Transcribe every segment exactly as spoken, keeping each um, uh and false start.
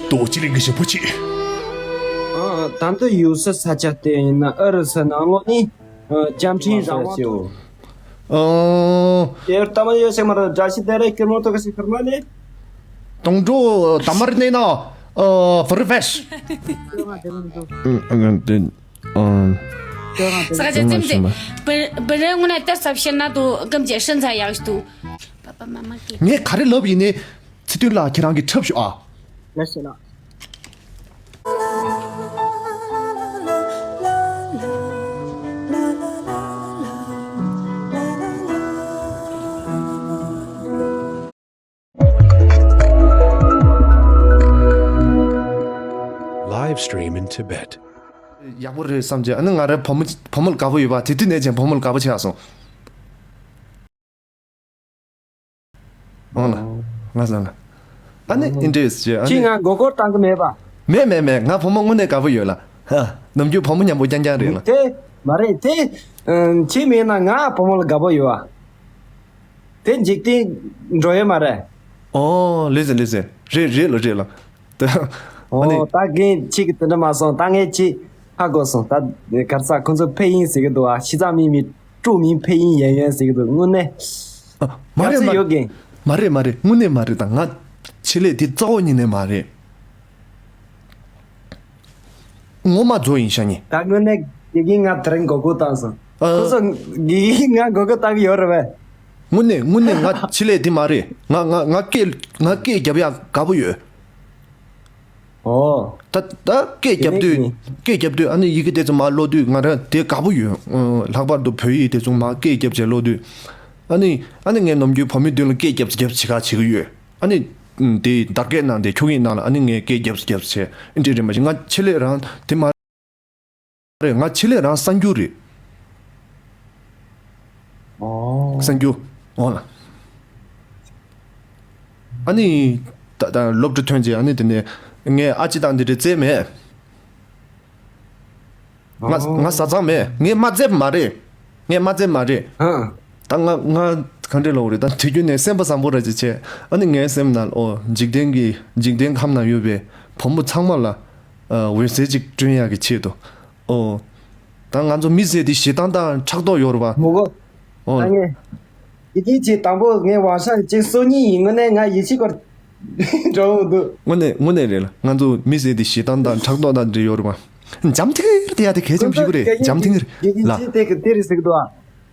རྡོ་རྗེ་གླིང་གི་ཞབས་པོ་ཆེ། ཨ། ད་ལྟ་ཡོད་ས་ས་ཆ་དེ་ཡིན་ན་ཨ་རི་ས་ནང་ལོགས་ནི་ཨ། བཅའ་ཁྲིམས་རང་དབང་ཐོག་ཨོ། དེར་ལྟ་མ་ཡོད་ཟེར་མ་རེད། བཀྲ་ཤིས་བདེ་ལེགས། སྐྱོར་མོ་ཐོག་གི་སི་ཁར་མ་ནི། དུང་དུ་ད་མར་ནས་ན་ཨོ་བུ་རི་ཕེ་ཤི། ཨ། ཨ། ཨ། ས་ཆ་ཙམ་དེ་བུ་རི་དངོས་གནས་དེར་ཚབ་ཤེར་ན་དུ་ཀམ་གྱི་ཧྲིན་ཚ་ཡག་ཏུ། ངས་ག་རེ་ལབ་ཡིན་ནི། ཚེ་བརྟན་ལགས་ཁྱེད་རང་གིས་འཁྲབ་ཤོག་ཨ། ལགས་སོ་ལགས། Live stream in Tibet. ཡག་པོ་རེད་བསམ་བྱས། ཨ་ནི་ང་རའི་བུ་མོ་བུ་མོ་ལ་དགའ་པོ་ཡོད་པ། དེ་དུས་ནས་ཀྱང་བུ་མོ་ལ་དགའ་པོ་བྱས་སོང་། ཨོ་ལ། ལ་ས་ལ། ཨ་ནི་ཨིན་ཏྲེས་ཅེ་ཨ་ཁྱེད་ནི། ང་མགོ་སྐོར་བཏང་གི་མེད་པ། མེད་མེད་མེད། ང་བུ་མོ་དངོས་གནས་དགའ་པོ་ཡོད་ལ། ཧ། ནམ་རྒྱུན་བུ་མོ་མཉམ་པོ་རྐྱང་རྐྱང་རེད་ལ། དེ་མ་རེད་དེ། ཁྱེད་མེད་ན་ང་བུ་མོ་ལ་དགའ་པོ་ཡོད་ཨ། དེ་འཇིག་རྟེན་འགྲོ་ཡོད་མ་རེད། ཨོ་ལེ་ཟེར་ལེ་ཟེར། རེད་རེད་ལ་རེད་ལ། ད་ཨ་ནི། ཨོ་ད་རྒན་ཁྱེད་ཀྱི་དེ་འདྲ་མ་སོང་། ད་ངས་ཁྱེད་ཧ་གོ་སོང་། ད་ག་རེ་ཟ། ཁོ་ཚོ་ཕེ་ཡིན་ཟེར་གི་འདུག་ཨ། ཤི་ཙང་མི་མི། ཀྲུའུ་མིང་ཕེ་ཡིན་ཡན་ཡན་ཟེར་གི་འདུག་དངོས་གནས། ཨ། མ་རེད་ཡག་ཚད་ཡོད་རྒན། མ་རེད་མ་རེད། དངོས་གནས་མ་རེད། ད་ང་ཆེད་ལས་དེ་རྩ་བ་ཉིད་ནས་མ་རེད། ངོ་མ་རྫོགས་ཡིན་ཤག་ནི། ད་དངོས་གནས་དགེ་རྒན་ང་དེ་རིང་མགོ་སྐོར་བཏང་སོང་། ཨ། ཁོ་ཚོ་དགེ་རྒན་ང་མགོ་སྐོར་བཏང་གི་ཡོད་རེད་པས། དངོས་གནས་དངོས་གནས་ང་ཆེད་ལས་དེ་མ་རེད། ང་ང་ང་སྐད་ང་སྐད་རྒྱབ་ཡག་དགའ་པོ་ཡོད། ཨོ། ད་ད་སྐད་རྒྱབ་དུས། དེ་ནས་སྐད་རྒྱབ་དུས་ཨ་ནི་ཡི་གེ་དེ་ཚོ་མར་ཀློག་དུས་ང་རང་དེ་དགའ་པོ་ཡོད། ཨ། ལྷག་པར་དུ་བོད་ཡིག་དེ་ཚོ་མར་སྐད་རྒྱབ་བྱས་ཀློག་དུས། ཨ་ནི་ཨ་ནི་ངས་ནམ་རྒྱུན་བུ་མོའི་མདུན་ལ་སྐད་རྒྱབ་རྒྱབ་བྱེད་ག་བྱེད་ཀྱི་ཡོད། ཨ་ནི་དེ་དར་རྒྱས་ནང་དེ་ཁྱུག་ཡིག་ནང་ལ་ཨ་ནི་ངས་སྐད་རྒྱབ་རྒྱབ་བྱས། ཨིན་དྲི་རེད་མ་གཞི། ང་ཆེད་ལས་རང་དེ་མ་རེད། ང་ཆེད་ལས་རང་གསར་འགྱུར་རེད། ཨོ། གསར་འགྱུར། འོ་ལ། ཨ་ནི་ད་ད་སློབ་གྲྭ་ཐོན་རྗེས་ཨ་ནི་དེ་ནས་ངས་ཨ་ཅེ་དང་འདི་འདྲ་བཙལ་མེད། ང་ཨོ། ང་བཟའ་ཚང་མེད། ངས་མ་བཙལ་བ་མ་རེད། ངས་མ་བཙལ་བ་མ་རེད། ཧ། ད་ང་ང་ག་འདྲ་ལབ་དགོས་རེད། ད་དུས་རྒྱུན་ནས་སེམས་པ་བཟང་པོ་ར་ཅིག་བྱས། ཨ་ནི་ངའི་སེམས་ནང་ཨོ་འཇིག་རྟེན་གྱི་འཇིག་རྟེན་ཁམས་ན་ཡོད་པའི་བུ་མོ་ཚང་མ་ལ་ཨ་འོད་ཟེར་ཅིག་བསྐྲུན་ཡག་གི་ཆེད་དུ། ཨོ། ད་ང་ཚོ་མི་ཟེར་དེ་ཞེ་སྡང་དང་ཕྲག་དོག་ཡོད་རེད་པ། མོ་གོ། ཨོ། ད་ངས་དེ་རྒྱུན་གྱི་དང་པོ་ངས་ཝང་ཤང་ཅིག་སོ་གཉིས་ཡིན། དངོས་གནས་ང་ཡིད་ཆེས་སྐོར་འགྲོ་འདུག་དངོས་གནས་དངོས་གནས་རེད་ལ། ང་ཚོ་མི་ཟེར་དེ་ཞེ་སྡང་དང་ཕྲག་དོག་དང་འདྲེས་ཡོད་རེད་པ། འཇམ་ཐིང་ངེར་དེ་ཡ་དེ་གལ་ཆེན་པོ་ཞིག་རེད། འཇམ་ཐིང་ངེར་དགེ་རྒན་ལ། ཅིག་དེ་གི་དེ་རེད་ཟེར་གི་འདུག་ཨ།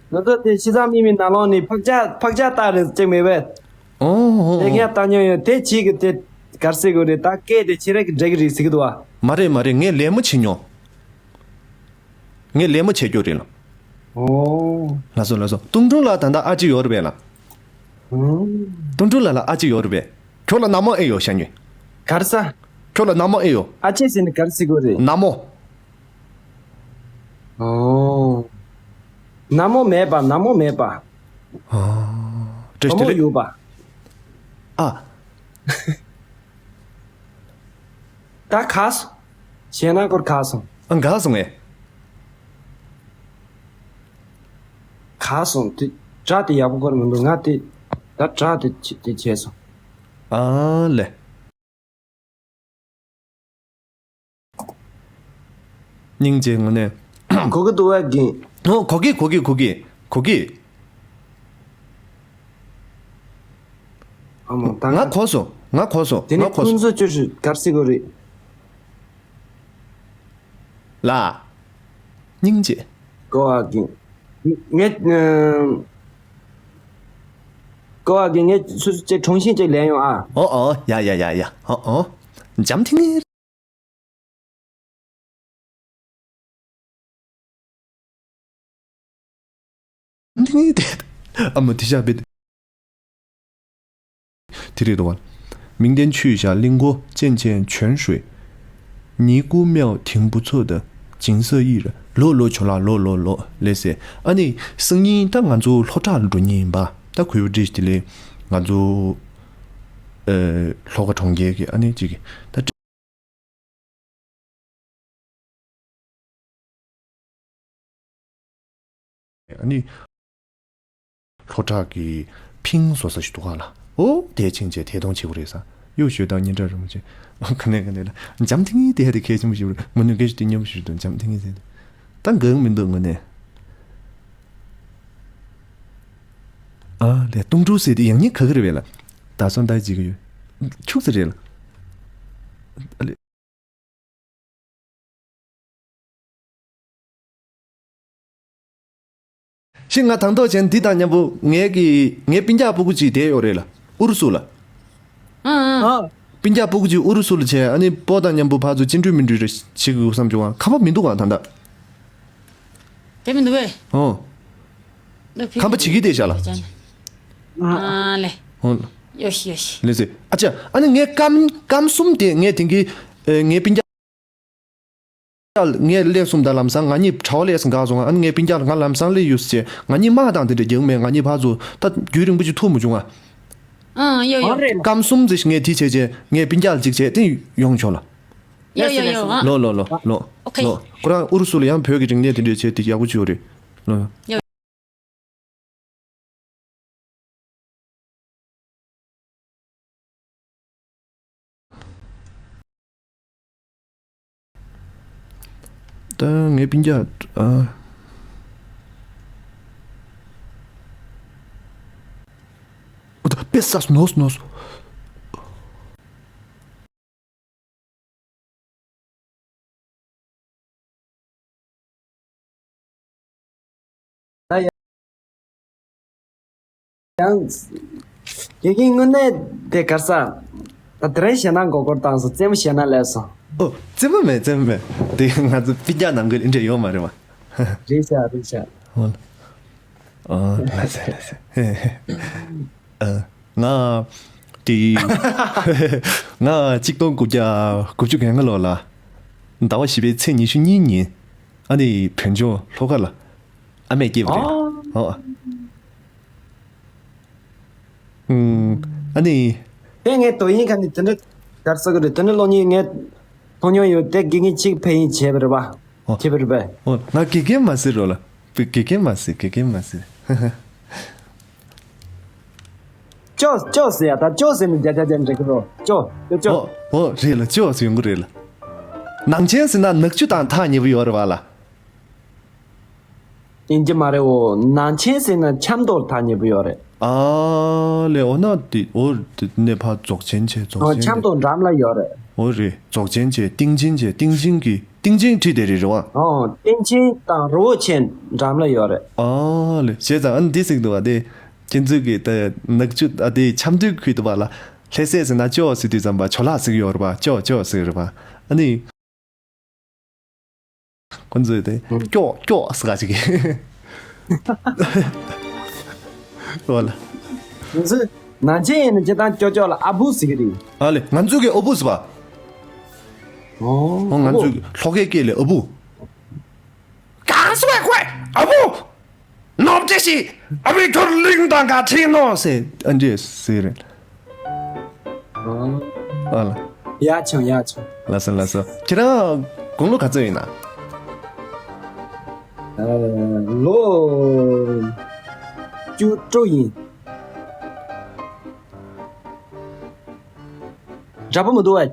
ང་ཚོ་དེ་ཤི་ཚང་མི་མི་ནང་ལོགས་ནས་ཕག་ཇག་ཕག་ཇག་རྟགས་རེད་ཅིག་མེད་པས། ཨོ་ཨོ་དེ་ངས་ཨོ། ལྟ་མྱོང་ཡོད། དེ་ཅིག་གི་དེ་གར་སེ་གོ་རེད། ད་སྐད་དེ་ཁྱེད་རང་གི་འགྲིག་གི་རེད་ཟེར་གི་འདུག་ཨ། མ་རེད་མ་རེད། ངས་ལད་མོ་བྱེད་མྱོང་། ངས་ལད་མོ་བྱེད་རྒྱུ་རེད་ལ། ཨོ། ལགས་སོ་ལགས་སོ། ཏུང་ཀྲུང་ལགས་ད་ལྟ་ཨ་ཅེ་ཡོད་རེད་པས་ལ། ཨོ། ཏུང་ཀྲུང་ལགས་ལ་ཨ་ཅེ་ཡོད་རེད་པས། ཁྱོད་ལ་ན་མོ་ཨེ་ཡོད་ཤ་ཉོས། གར་ས། ཁྱོད་ལ་ན་མོ་ཨེ་ཡོད། ཨ་ཅེ་ཟེར་ནས་གར་སེ་གོ་རེད། ན་མོ། ཨོ། ན་མོ་མེད་པ། ན་མོ་མེད་པ། ཨ། བཀྲ་ཤིས་བདེ་ལེགས། ན་མོ་ཡོད་པ། ཨ། ད་ག་སོང་། ཞེ་ན་སྐོར་ག་སོང་། ཨ། ག་སོང་ངས། ག་སོང་། དེ་སྒྲ་དེ་ཡག་པོ་གོ་མི་འདུག་ང་དེ་ད་སྒྲ་དེ་ཆེ་དེ་ཆེ་སོང་། ཨ་ལེ། སྙིང་རྗེ་ངོ་ནས། གོ་གི་འདུག་བ་རྒན། ཨོ་གོ་གི་གོ་གི་གོ་གི་གོ་གི། ཨ་མ་ད་ང་གོ་སོང་། ང་གོ་སོང་། དེ་ནས་ང་གོ་ཕུན་སོང་། ཚོགས་ཆོས་ཞུ་གར་སི་གོ་རེད། ལ། སྙིང་རྗེ། གོ་བ་གི། ངས། གོ་བ་གི་ངས་སུ་སུ་ཅིག་གྲོང་ཤིང་ཅིག་ལེན་ཡོང་ཨ། ཨོ་ཨོ་ཡ་ཡ་ཡ་ཡ། ཨོ་ཨོ། འཇམ་ཐིང་ངེར། འདི་ནི་དེ། ཨ་མ་དེ་ཤ་བེད། དེ་རེད་དོ། 明天去一下灵谷见见泉水，尼姑庙挺不错的，景色宜人。ལོ་ལོ་ཆོ་ལ་ལོ་ལོ་ལོ་ལེ་སེ། ཨ་ནི་སང་ཉིན་ད་ང་ཚོ་ལྷོ་བྲག་ལ་འགྲོ་ཉིན་ཡིན་པ། ད་གུས་པ་བཀྲ་ཤིས་བདེ་ལེགས། ང་ཚོ་ཨེ་ལྷོ་ཁ་གྲོང་ཁྱེར་གྱི་ཨ་ནི་གཅིག་གི་ད། ཨ་ནི། ལྷོ་བྲག་གི་ཕིང་བཟོ་ས་ཞིག་འདུག་ག་ལ། ཨོ་དེ་ཕྱིན་ཆད་དེ་གཏོང་བྱེད་དགོས་རེད་ས། གཡོ་ཞོལ་དང་སྙན་གྲགས་རིང་མོ་ཆེ། ག་ནས་ག་ནས་ལ། འཇམ་ཐིང་ངེ་དེ་ཧ་དེ་གལ་ཆེན་པོ་ཞིག་རེད། མ་ནུ་གེ་ཞིག་དེ་སྙན་པོ་ཞིག་འདུག་འཇམ་ཐིང་ངེ་ཟེར་དེ། ད་འགང་མི་འདུག་ངོ་ནས། ཨ་ལས་སྟོང་ཕྲུག་ཟེར་དེ་ཡང་སྙིང་ག་གི་རེད་བས་ལ། ད་སོང་ད་ཅིག་གི་ཡོད། ཁྱུག་ཙི་རེད་ལ། ཨ་ལས། ཤི་ང་དང་ཐོག་ཆེན་འདི་དང་མཉམ་པོ་ངའི་གི་ངའི་སྤུན་ཀྱག་སྤུ་གུ་གཅིག་བསྡད་ཡོད་རེད་ལ། ཨུ་རུ་སུ་ལ། ཨང་ཨང་། ཨ། སྤུན་ཀྱག་སྤུ་གུ་གཅིག་ཨུ་རུ་སུ་ལ་བྱས། ཨ་ནི་སྤོ་དང་མཉམ་པོ་ཕར་ཚུར་ཅི་འགྲུལ་མི་འགྲུལ་རེ་བྱེད་དགོས་བསམ་བྱུང་ཨ། ཁ་པ་མི་འདུག་ཨ་ད་ལྟ། དེ་མི་འདུག་བས། ཨོ། ཁམས་པ་བྱེད་ཀྱི་བསྡད་ཤག་ལ། ཨ་ལེ། ཨོ། ཡོ་ཤི་ཡོ་ཤི། ལེ་ཟེ། ཨ་ཅག་ཨ་ནི་ངའི་རྐང་རྐང་གསུམ་དེ་ངས་དེང་གི་ཨེ་ངའི་སྤུན་ཀྱག་ངས་སླེབས་སོང་། ད་ལམ་སང་ང་གཉིས་གྲྭ་བ་སླེབས་སོང་འགག་སོང་། ཨ་ནི་ངའི་སྤུན་ཀྱག་ང་ལམ་སང་སླེབས་ཡོད་ཟེར། ང་གཉིས་དམག་དང་དེ་འདྲ་རྒྱག་མེད། ང་གཉིས་ཕར་ཚུར་ད་རྒྱུན་རིང་པོ་ཅིག་ཐུག་མ་བྱུང་ང་། ཨང་ཡོ་ཡོ། རྐང་གསུམ་ཟེར་ཞིག་ངས་དེ་བྱས་བྱས་ངས་སྤུན་ཀྱག་ལ་གཅིག་བྱས་དེ་ཡོང་ཆོག་ལ། ཡོ་ཡོ་ཡོ། ལོ་ལོ་ལོ་ལོ། ཨོ་ཁེ། ལོ། ཁོ་རང་ཨུ་རུ་སུ་ལ་ཡང་བོད་ཀྱི་རིག་གནས་དེ་འདྲས་བྱས་དེ་ཡག་པོ་ཅིག་ཡོད་རེད། ལོ། ཡོ། ད་ངའི་སྤུན་ཀྱག་ཨ། ཨོ་ད་པེ་ས་ནོས་ནོས། ད་ཡང་དགེ་རྒན་དངོས་གནས་དེ་གར་ས། ད་དེ་རིང་ཞེ་ན་མགོ་སྐོར་བཏང་སོང་། རྩེད་མོ་ཞེ་ན་ལས་སོང་། ཨོ་རྩེད་མོ་མེད་རྩེད་མོ་མེད། དེ་ང་ཚོ་སྤུན་ཀྱག་ནང་ཁུལ་འདྲ་ཡོད་མ་རེད་བ། རེད་ཤག་རེད་ཤག་ཨོ། ཨ་ལ་སེ་ལ་སེ། ཨ། ང་དེ་ང་གཅིག་སྟོང་དགུ་བརྒྱ་དགུ་བཅུ་གོ་ལྔ་ལོ་ལ་ཟླ་བ་བཞི་པའི་ཚེས་ཉི་ཤུ་གཉིས་ཉིན་ཨ་ནི་བོད་ལྗོངས་ལྷོ་ཁ་ལ་ཨ་མས་སྐྱེས་པ་རེད། ཨོ། ཨ་ནི། དེ་ངས་དོ་ཡིན་ཁ་ནི་དེ་འདྲ་གར་ས་གི་རེད། དེ་འདྲ་གློག་བརྙན་ངས་མཐོང་མྱོང་ཡོད། དེ་དགེ་རྒན་གཅིག་ཕེབས་ཡིན་བྱས་པ་རེད་པ། ཨོ། བྱས་པ་རེད་པས། ཨོ་ང་དགེ་རྒན་མ་ཟེར་རོ་ལ། དགེ་རྒན་མ་ཟེར་དགེ་རྒན་མ་ཟེར། ཅོ་ཅོ་ཟེར་ཡ། ད་ཅོ་ཟེར་ནས་བརྒྱ་ཆ་བརྒྱ་འགྲིག་གི་རོ། ཅོ་ཅོ་ཅོ། ཨོ་ཨོ་རེད་ལ། ཅོ་ཟེར་ཡོང་གི་རེད་ལ། ནང་ཆེན་ཟེར་ན་ནག་ཆུ་དང་ཐག་ཉེ་པོ་ཡོད་རེད་བ་ལ། ཡིན་གྱི་མ་རེད་འོ། ནང་ཆེན་ཟེར་ན་ཆབ་མདོ་ལ་ཐག་ཉེ་པོ་ཡོད་རེད། ཨ་ལས། འོ་ན་དེ་འོ་དེ་ནས་ཕར་རྫོགས་ཆེན་བྱས། རྫོགས་ཨོ་ཆེན་ཆབ་མདོ་འགྲམ་ལ་ཡོད་རེད། འོ་རེད། རྫོགས་ཆེན་བྱས། སྟེང་ཆེན་བྱས། སྟེང་ཆེན་གྱི་སྟེང་ཆེན་བྲིས་དེ་རེད་རེད་བ། ཨོ་སྟེང་ཆེན་དང་རི་བོ་ཆེན་འགྲམ་ལ་ཡོད་རེད། ཨ་ལས། བྱས་ཙང་ཨ་ནི་འདི་ཟེར་གི་འདུག་བ། དེ་ཁྱེད་ཚོས་གི་ད་ནག་ཆུ་ཨ་དེ་ཆབ་མདོའི་ཁུལ་དུ་བ་ལ་ལྷ་སའི་ཟེར་ན་ཅོ་ཟེར་དུས་ཙམ་པ་ཇོ་ལགས་ཟེར་གི་ཡོད་རེད་བ། ཅོ་ཅོ་ཟེར་གི་རེད་བ། ཨ་ནི། ཁོ་ཚོས་དེ་ཨང་། ཀྱོག་ཀྱོག་ཟེར་ག་ཅིག་གི། ཨོ་ལ། ང་ཚོས་ནང་ཆེན་ཡིན་ན་སྤྱིར་བཏང་ཀྱོག་ཀྱོག་ལ་ཨ་བུ་ཟེར་གི་རེད། ཨ་ལེ། ང་ཚོས་གི་ཨ་བུ་ཟེར་བ། ཨོ། ཨོ་ང་ཨ་བུ། ཚོས་ལྷོ་ཁའི་སྐད་ལས་ཨ་བུ། གང་སུ་བས་ཁོས་ཨ་བུ། ནོར་ཅེ་ཞིག་ཨ་བུའི་ཁྱོར་གླིང་དང་ག་ཁྲིད་ནོ་ཟེར་ཨ་འདྲས་ཟེར་རེད། ཨ་ལ། ཡག་བྱུང་ཡག་བྱུང་། ལགས་སོ་ལགས་སོ། ཁྱེད་རང་དགུང་ལོ་ག་ཚོད་ཡིན་ན། ཨ། ལོ་བཅུ་དྲུག་ཡིན། འདྲ་པོ་མི་འདུག་བས།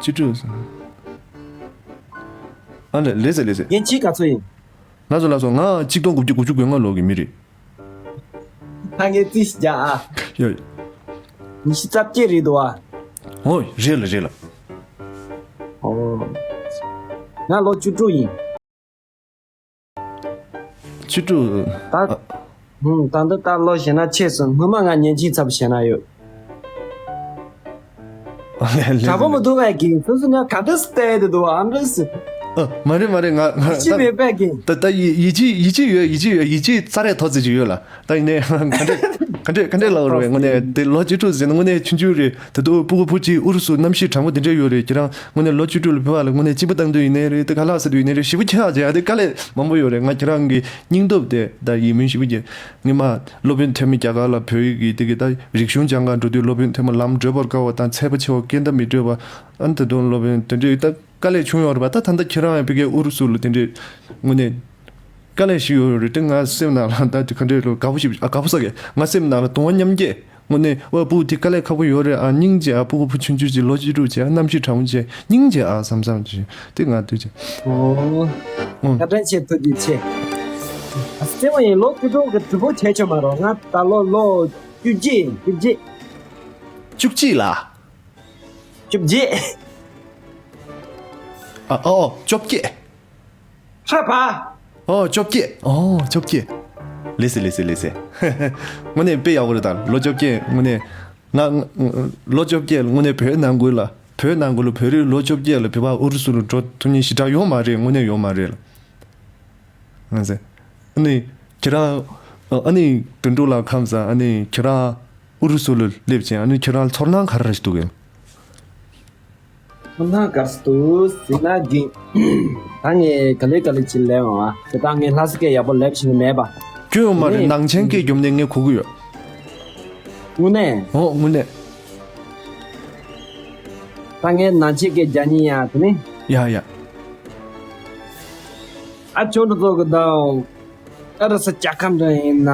བཅུ་དྲུག་ཨ་ལེ། ལེ་ཟེར་ལེ་ཟེར། ངའི་ཁྱི་ག་ཚོད་ཡིན། ལགས་སོ་ལགས་སོ། ང་གཅིག་སྟོང་དགུ་བརྒྱ་དགུ་བཅུ་གོ་ལྔ་ལོ་གི་མི་རེད། ད་ངས་རྩིས་རྒྱག་ཨ། ཡོད། ཉི་ཤུ་རྩ་བརྒྱད་རེད་འདུག་ཨ། ཨོ་རེད་ལ་རེད་ལ། ཨོ། ང་ལོ་བཅུ་དྲུག་ཡིན། བཅུ་དྲུག་ད། ཨ། ཧུམ། ད་འདི་ལྟར་ལོ་ཞེ་ན་ཆེ་སོང་། སྔོན་མ་ང་ཉན་ཆིང་ཚབ་ཞེ་ན་ཡོད། ཨ་ལེ་ལེ་དྲག་པོ་ལེ། མི་འདུག་བས་ཀྱི། སོ་སོ་ང་ག་འདྲ་སྟེ་དེ་འདུག་ཨ་འདྲ་སི། ཨ། མ་རེད་མ་རེད། ང་ང་ཡིད་ཆེས་ད་མེད་པས་ཀྱི། ད་ད་ཡིད་ཡིད་ཆེས་ཡིད་ཆེས་ཡོད། ཡིད་ཆེས་ཡོད། ཡིད་ཆེས་རྩ་རེ་ཐོག་ཙི་ཅིག་ཡོད་ལ། ད་ཡིན་ནའི་ག་འདྲས་ག་འདྲས་ག་འདྲས་ལབ་རོགས་བས། དངོས་གནས་དེ་ལོ་བཅུ་དྲུག་ཟེར་ན་དངོས་གནས་ཆུང་ཆུང་རེད། ད་དུང་སྤུ་གུ་བུ་གཅིག་ཨུ་རུ་སུ་གནམ་གཤིས་གྲང་མོ་དེ་འདྲས་ཡོད་རེད། ཁྱེད་རང་དངོས་གནས་ལོ་བཅུ་དྲུག་ལ་ཕེབས་པ་ལ་དངོས་གནས་སྐྱིད་པོ་བཏང་འདོད་ཡིན་ནའི་རེད། དེ་ཁ་ལག་ཟ་འདོད་ཡིན་ནའི་རེད། ཞེ་པོ་ཆེ་ཡག་ཆེ་ཡག་དེ་དཀའ་ལས་མང་པོ་ཡོད་རེད། ང་ཁྱེད་རང་གི་སྙིང་སྟོབས་དེ་ད་ཡིད་སྨོན་ཞེ་པོ་ཅིག། སྔོན་མ་སློབ་དཔོན་ཐོན་མི་རྒྱ་གར་ལ་བོད་ཡིག་གི་དེ་གི་ད་རིག་གཞུང་སྦྱང་གར་འགྲོ་དུས་སློབ་དཔོན་ཐོན་མི་ལམ་བགྲོད་པར་དཀའ་བ་དང་ཚད་པ་ཆེ་བ་སྐད་བརྡ་མི་འཕྲོད་པ། ཨ་ནི་ད་དུང་སློབ་དཔོན་དེ་འདྲའི་ད་དཀའ་ལས་བྱུང་ཡོད་རེད་པ། ད་ད་ལྟ་ཁྱེད་རང་ཡང་ཕ་གིའི་ཨུ་རུ་སུ་ལ་དེ་འདྲའི་དངོས་གནས་དཀའ་ལས་ཤིག་ཡོད་རེད་དེ། ང་སེམས་ནང་ལ་ད་དེ་ག་འདྲའི་དགའ་པོ་ཞིག་ཨ་དགའ་པོ་ཟེར་གི། ང་སེམས་ནང་ལ་དུང་བ་མཉམ་སྐྱེད། དངོས་གནས་ཨ་སྤུ་གུ་དེ་དཀའ་ལས་ཁག་པོ་ཡོད་རེད། ཨ་སྙིང་རྗེ། ཨ་སྤུ་གུ་བུ་ཆུང་ཆུང་ཅིག་ལོ་བཅུ་དྲུག་ཅིག་ཨ་རྣམ་ཤེས་དྲང་པོ་ཅིག་སྙིང་རྗེ་ཨ་བསམ་བསམ་ཅིག་དེ་ང་དུས་ཅིག་ཨོ། ཨོ། བཀའ་དྲིན་ཆེ། ཐུགས་རྗེ་ཆེ། ཨ་རྩེད་མོ་ཡིན། ལོ་བཅུ་དྲུག་གི་གྲུ་པོ་ཆེ་ཆོ་མ་རོ། ང་ད་ལོ་ལོ་བཅུ་གཅིག་བཅུ་གཅིག་བཅུ་གཅིག་ལ། བཅུ་གཅིག་ཨ་ཨོ་བཅོ་བརྒྱད། ཧྲ་པ། ཨོ་བཅོ་བརྒྱད། ཨོ་བཅོ་བརྒྱད། ལེ་སེ་ལེ་སེ་ལེ་སེ། དངོས་གནས་དཔེ་ཡག་པོ་རེད། ད་ལོ་བཅོ་བརྒྱད་དངོས་གནས་ང་ལོ་བཅོ་བརྒྱད་དངོས་གནས་བོད་ནང་ཁུལ་ལ་བོད་ནང་ཁུལ་ལ་བོད་རིགས་ལོ་བཅོ་བརྒྱད་ལ་བོད་པ་ཨུ་རུ་སུ་ལ་འགྲོ་ཐུབ་མཁན་ཞེ་དྲག་ཡོད་མ་རེད། དངོས་གནས་ཡོད་མ་རེད་ལ། ང་ཚེ། ཨ་ནི་ཁྱེད་རང་ཨ་ནི་དོན་གྲུབ་ལགས་ཁམས་བཟང་། ཨ་ནི་ཁྱེད་རང་ཨུ་རུ་སུ་ལ་སླེབས་ཅིང་ཨ་ནི་ཁྱེད་རང་ཚོར་སྣང་ག་རེ་རེ་ཞིག་འདུག་གས། ཁོང་ཚང་དཀར་སུ་འདུག་ཟེར་ན་གི། ད་ངས་ག་ལེ་ག་ལེ་ཅིག་ལབ་འོང་ཨ། དེ་དག་ངས་ལྷ་ས་སྐད་ཡག་པོ་ལབ་ཤེས་ནི་མེད་པ། སྐྱོན་ཡོད་མ་རེད། ངས་ནང་ཆེན་སྐད་རྒྱོབ་ནས་ངས་གོ་གི་ཡོད། དངོས་གནས། ཨོ་དངོས་གནས། ད་ངས་ནང་ཆེན་སྐད་རྒྱག་ཉིན་ཡ་དེ་ནི། ཡ་ཡ། ཨ་ཅོ་འདི་ཚོ་གི་ད། ཨ་རི་སི་རྒྱལ་ཁབ་འདྲ་ཡིན་ན།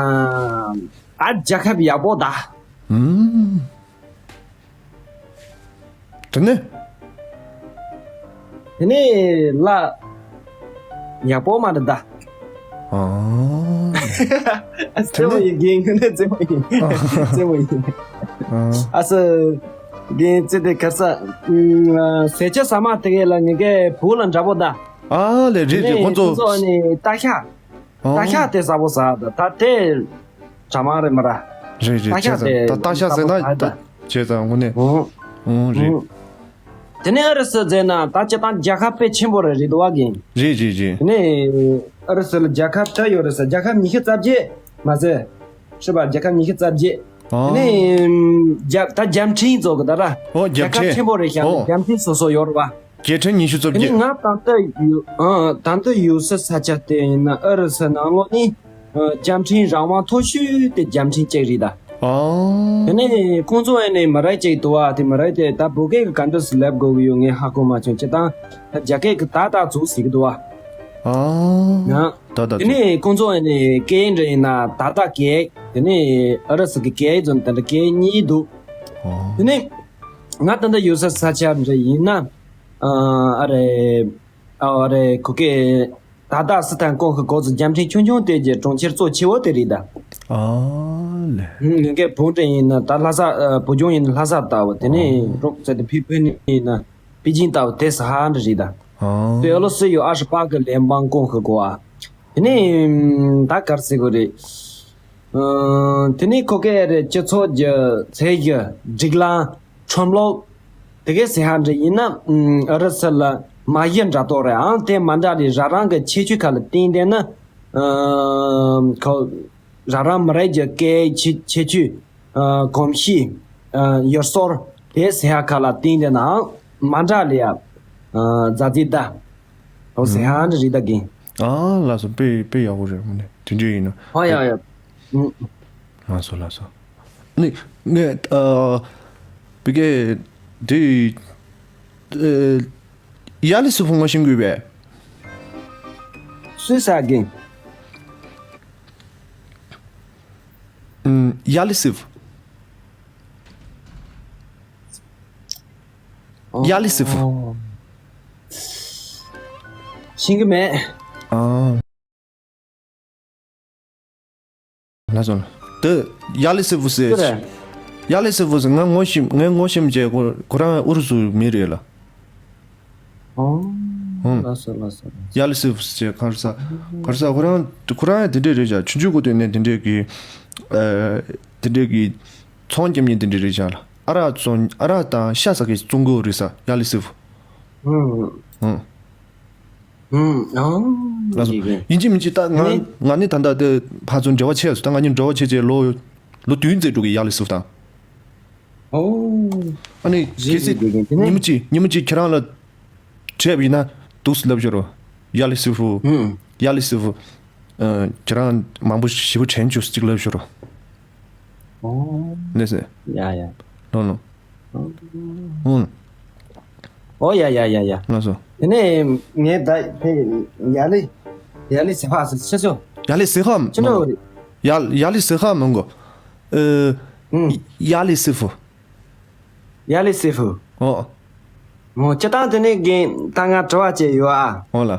ད་རྒྱལ་ཁབ་ཡག་པོ་ད། ཨུམ། དེ་ནས། དེ་ནས་ལ། ཡག་པོ་མ་རེད་ད། ཨ། རྩེད་མོ་ཡིན་གྱི་ངོ་ནས་རྩེད་མོ་ཡིན། རྩེད་མོ་ཡིན། ཨ་སི། རྒན་རྩེད་དེ་གར་ས། ཟས་ཆ་ཟ་མ་དེ་གས་ལ་ངེད་ཀའི་བུ་ལ་འདྲ་པོ་ད། ཨ་ལས་རེད་རེད། ཁོང་ཚོ་ཁོང་ཚོ་ནི་ལྟ་ཤ། ཨོ། ལྟ་ཤ་དེ་ཟ་པོ་ཟ་ད་ད་དེ། གྲ་མ་རེད་མ་ར། རེད་རེད། ལྟ་ཤ་བྱས་ཙང་དེ་ད་ལྟ་ཤ་ཟ་ཟ་པོ་ན་ད་ད། བྱས་ཙང་དངོས་གནས། ཨོ། ཨོ་རེད། ཨོ། དེ་ནས་ཨ་རི་སི་ཟེར་ན་ད་སྤྱིར་བཏང་རྒྱལ་ཁབ་དཔེ་ཆེན་པོ་རེད་རེད་འདུག་བ་རྒན། རེད་རེད་རེད། དེ་ནས་ཨ་རི་སི་ལ་རྒྱལ་ཁབ་ད་ཡོད་རེད་ས། རྒྱལ་ཁབ་ཉི་ཤུ་རྩ་བརྒྱད་མ་ཟད། ཤི་བ་རྒྱལ་ཁབ་ཉི་ཤུ་རྩ་བརྒྱད། ཨོ། དེ་ནས་རྒྱ་ད་རྒྱལ་ཕྲན་ཚོ་གི་ད་ར། ཨོ་རྒྱལ་རྒྱལ་ཁབ་ཕྲན། ཆེན་པོ་རེད་ཤག་ཨོ། རྒྱལ་ཕྲན་སོ་སོ་ཡོད་རེད་བ། རྒྱལ་ཕྲན་ཉི་ཤུ་རྩ་དེ་ནས་བརྒྱད། ང་ད་ལྟ་ཡོད་ཨ་ད་ལྟ་ཡོད་ས་ས་ཆ་དེ་ཡིན་ན་ཨ་རི་སི་ནང་ལོགས་ནི། རྒྱལ་ཕྲན་རང་དབང་མཐོ་ཤོས་དེ་རྒྱལ་ཕྲན་གཅིག་རེད་ད། ཨོ། དེ་ནས་ཁོང་ཚོ་ཨ་ནི་མི་རིགས་གཅིག་འདུག་བ། དེ་མི་རིགས་དེ་ད་བོད་སྐད་ཀྱི་ག་འདྲ་སེ་ལབ་དགོས་ཀྱི་ཡོད་ངས་ཧ་གོ་མ་བྱུང་། སྤྱིར་བཏང་ད་རྒྱ་སྐད་ཀྱི་ད་ད་ཚུགས་ཟེར་གྱི་འདུག་བ། ཨོ། ཡང་། ད་ད་དེ་ཚུགས། ནས་ཁོང་ཚོ་ཨ་ནི་སྐད་འདྲ་ཡིན་ན་ད་ད་སྐད། དེ་ནས་ཨ་རི་སི་གི་སྐད་ཚོ་དེ་འདྲ་སྐད་གཉིས་འདུག་ཨོ། དེ་ནས་ང་ད་ལྟ་ཡོད་ས་ས་ཆ་འདྲ་ཡིན་ན། ཨ་རེ། ཨ་རེ་གུ་གེ། ད་ལྟ་སི་ཐན་ཀོང་གི་འགོ་ཚུགས་རྒྱལ་ཕྲན་ཆུང་ཆུང་དེ་གྱི་གྲོང་ཁྱེར་གཙོ་ཆེ་བོ་དེ་རེད་ད། ཨ་ལེ། ངེད་ཀའི་བུ་འདྲ་ཡིན་ན་ད་ལྷ་ས་ཨ་བོད་ལྗོངས་ཡིན་ན་ལྷ་ས་ལྟ་བུ། དེ་ནས་ཨོ། རོགས་ཟེར་དེ་ཕི་ཕི་ནི་ཡིན་ན་པེ་ཅིང་ལྟ་བུ་དེ་ས་ཧ་འདྲ་རེད་ད། ཨོ། དེ་ཨ་ལོ་སི་ཡོ་ཨ་ཧྲི་པ་གི་ལེན་པང་ཀོང་གི་གོ་ཨ། དེ་ནས་ད་གར་སི་གོ་རེད། ཨ་དེ་ནས་ཁོ་གེ་རེད་སྤྱི་ཚོགས་ཀྱི་ཚད་ཀྱི་སྒྲིག་ལམ། ཁྲོམ་ལོག་དེ་གའི་ཟེར་ཧ་འདྲ་ཡིན་ན། ཨ་རི་སི་ལ་མ་གཞི་འདྲ་ཏོག་རེད། ཨང་དེ་མ་འདྲ་ལས་རང་རང་གི་ཁྱད་ཆོས་ཁ་ལ་བརྟེན་ཏེ་ན། ཨ་ཁོ་རང་རང་མི་རིགས་ཀྱི་སྐད་ཁྱད་ཁྱད་ཆོས། ཨ་གོམས་གཤིས། ཨ་ཡུལ་སྲོལ་དེ་ཟེར་ཧ་ཁ་ལ་བརྟེན་ཏེ་ན་ཨང་མ་འདྲ་ལས་ཨ་མཛའ་བརྩེ་ད། ཨོ་ཟེར་ཧ་འདྲ་རེད་ད་རྒན། ཨ་ལགས་སོ། དཔེ་དཔེ་ཡག་པོ་རེད། དངོས་གནས་དེ་འདྲ་ཡིན་ན། ཨ་ཡ་ཡ། ཨུ། ལགས་སོ་ལགས་སོ། ནི་ངས་ཨ་བི་གེ་དེ་ཨ་ཡ་ལི་སི་ཕུ་ངོ་ཤེས་དགོས་པས། སུས་ཟེར་རྒན། ཨུམ་ཡ་ལི་སི་ཕུ། ཡ་ལི་སི་ཕུ། ཨོ། ཤེས་ཀྱི་མེད། ཨ། ལགས་སོ། དེ་ཡ་ལི་སི་ཕུ་ཟེར། ཅི་རེད། ཡ་ལི་སི་ཕུ་ཟེར། ང་ངོ་ཤེས། ངའི་ངོ་ཤེས་བྱས་ཁོ་ཁོ་རང་ཨུ་རུ་སུ་མི་རེད་ལ། ཨོ། ཧུམ། ལགས་སོ་ལགས་སོ། ཡ་ལི་སི་ཕུ་ཟེར། ག་རེ་ཟ། ག་རེ་ཟ། ཁོ་རང་ཁོ་རང་དེ་འདྲས་རེད་བཞག་ཆུང་ཆུང་གོ་དེ་ནས་དེ་འདྲས་ཀྱི་ཨ་དེ་འདྲས་ཀྱི་ཚོང་རྒྱབ་མཁན་དེ་འདྲས་རེད་བཞག་ལ། ཨ་རག་བཙོང་། ཨ་རག་དང་ཤ་ཟ་མཁན་བཙོང་གི་ཡོད་རེད་ས། ཡ་ལི་སི་ཕུ། ཧུམ། ཧུམ། ཨང་། ལགས་སོ། ཡིན་གཅིག་མིན་གཅིག་ད་ང་ནི་ང་ནི་ད་ལྟ་དེ་ཕར་ཚུར་འབྲེལ་བ་བྱས་སོང་། ད་ང་གཉིས་འབྲེལ་བ་བྱས་བྱས་ལོ་ལོ་བདུན་ཙམ་འགྲོ་གི། ཡ་ལི་སི་ཕུ་དང་། ཨོ། ཨ་ནི་གལ་སྲིད་ཉིན་མོ་གཅིག་ཉིན་མོ་གཅིག་ཁྱེད་རང་ལ་འཕྲད་པ་ཡིན་ན་འདུག་སེ་ལབ་ཤོག་རོགས། ཡ་ལི་སི་ཕུ། ཡ་ལི་སི་ཕུ། ཁྱེད་རང་མང་པོ་ཞེ་པོ་དྲན་བྱུང་ཟེར་ཅིག་ལབ་ཤོག་རོགས། ཨོ། ལགས་སེ། ཡ་ཡ། ལོ་ལོ། ཨང་། ཨང་། ཨོ་ཡ་ཡ་ཡ་ཡ། ལགས་སོ། དེ་ནས་ངས་ད་དེ་ཡ་ལི་ཡ་ལི་སི་ཧ་ཟེར་ཆེ་ཆོ། ཡ་ལི་སི་ཧ་མ་ཅི་འདྲ་བོ་རེད། ཡ་ཡ་ལི་སི་ཧ་མང་གོ། ཨེ། ཨུམ། ཡ་ལི་སི་ཧྥུ། ཡ་ལི་སི་ཧྥུ། ཨོ། མོ་སྤྱིར་བཏང་དེ་ནས་རྒན་ད་ང་དྲི་བ་བཅས་ཡོད་ཨ། ཨོ་ལ།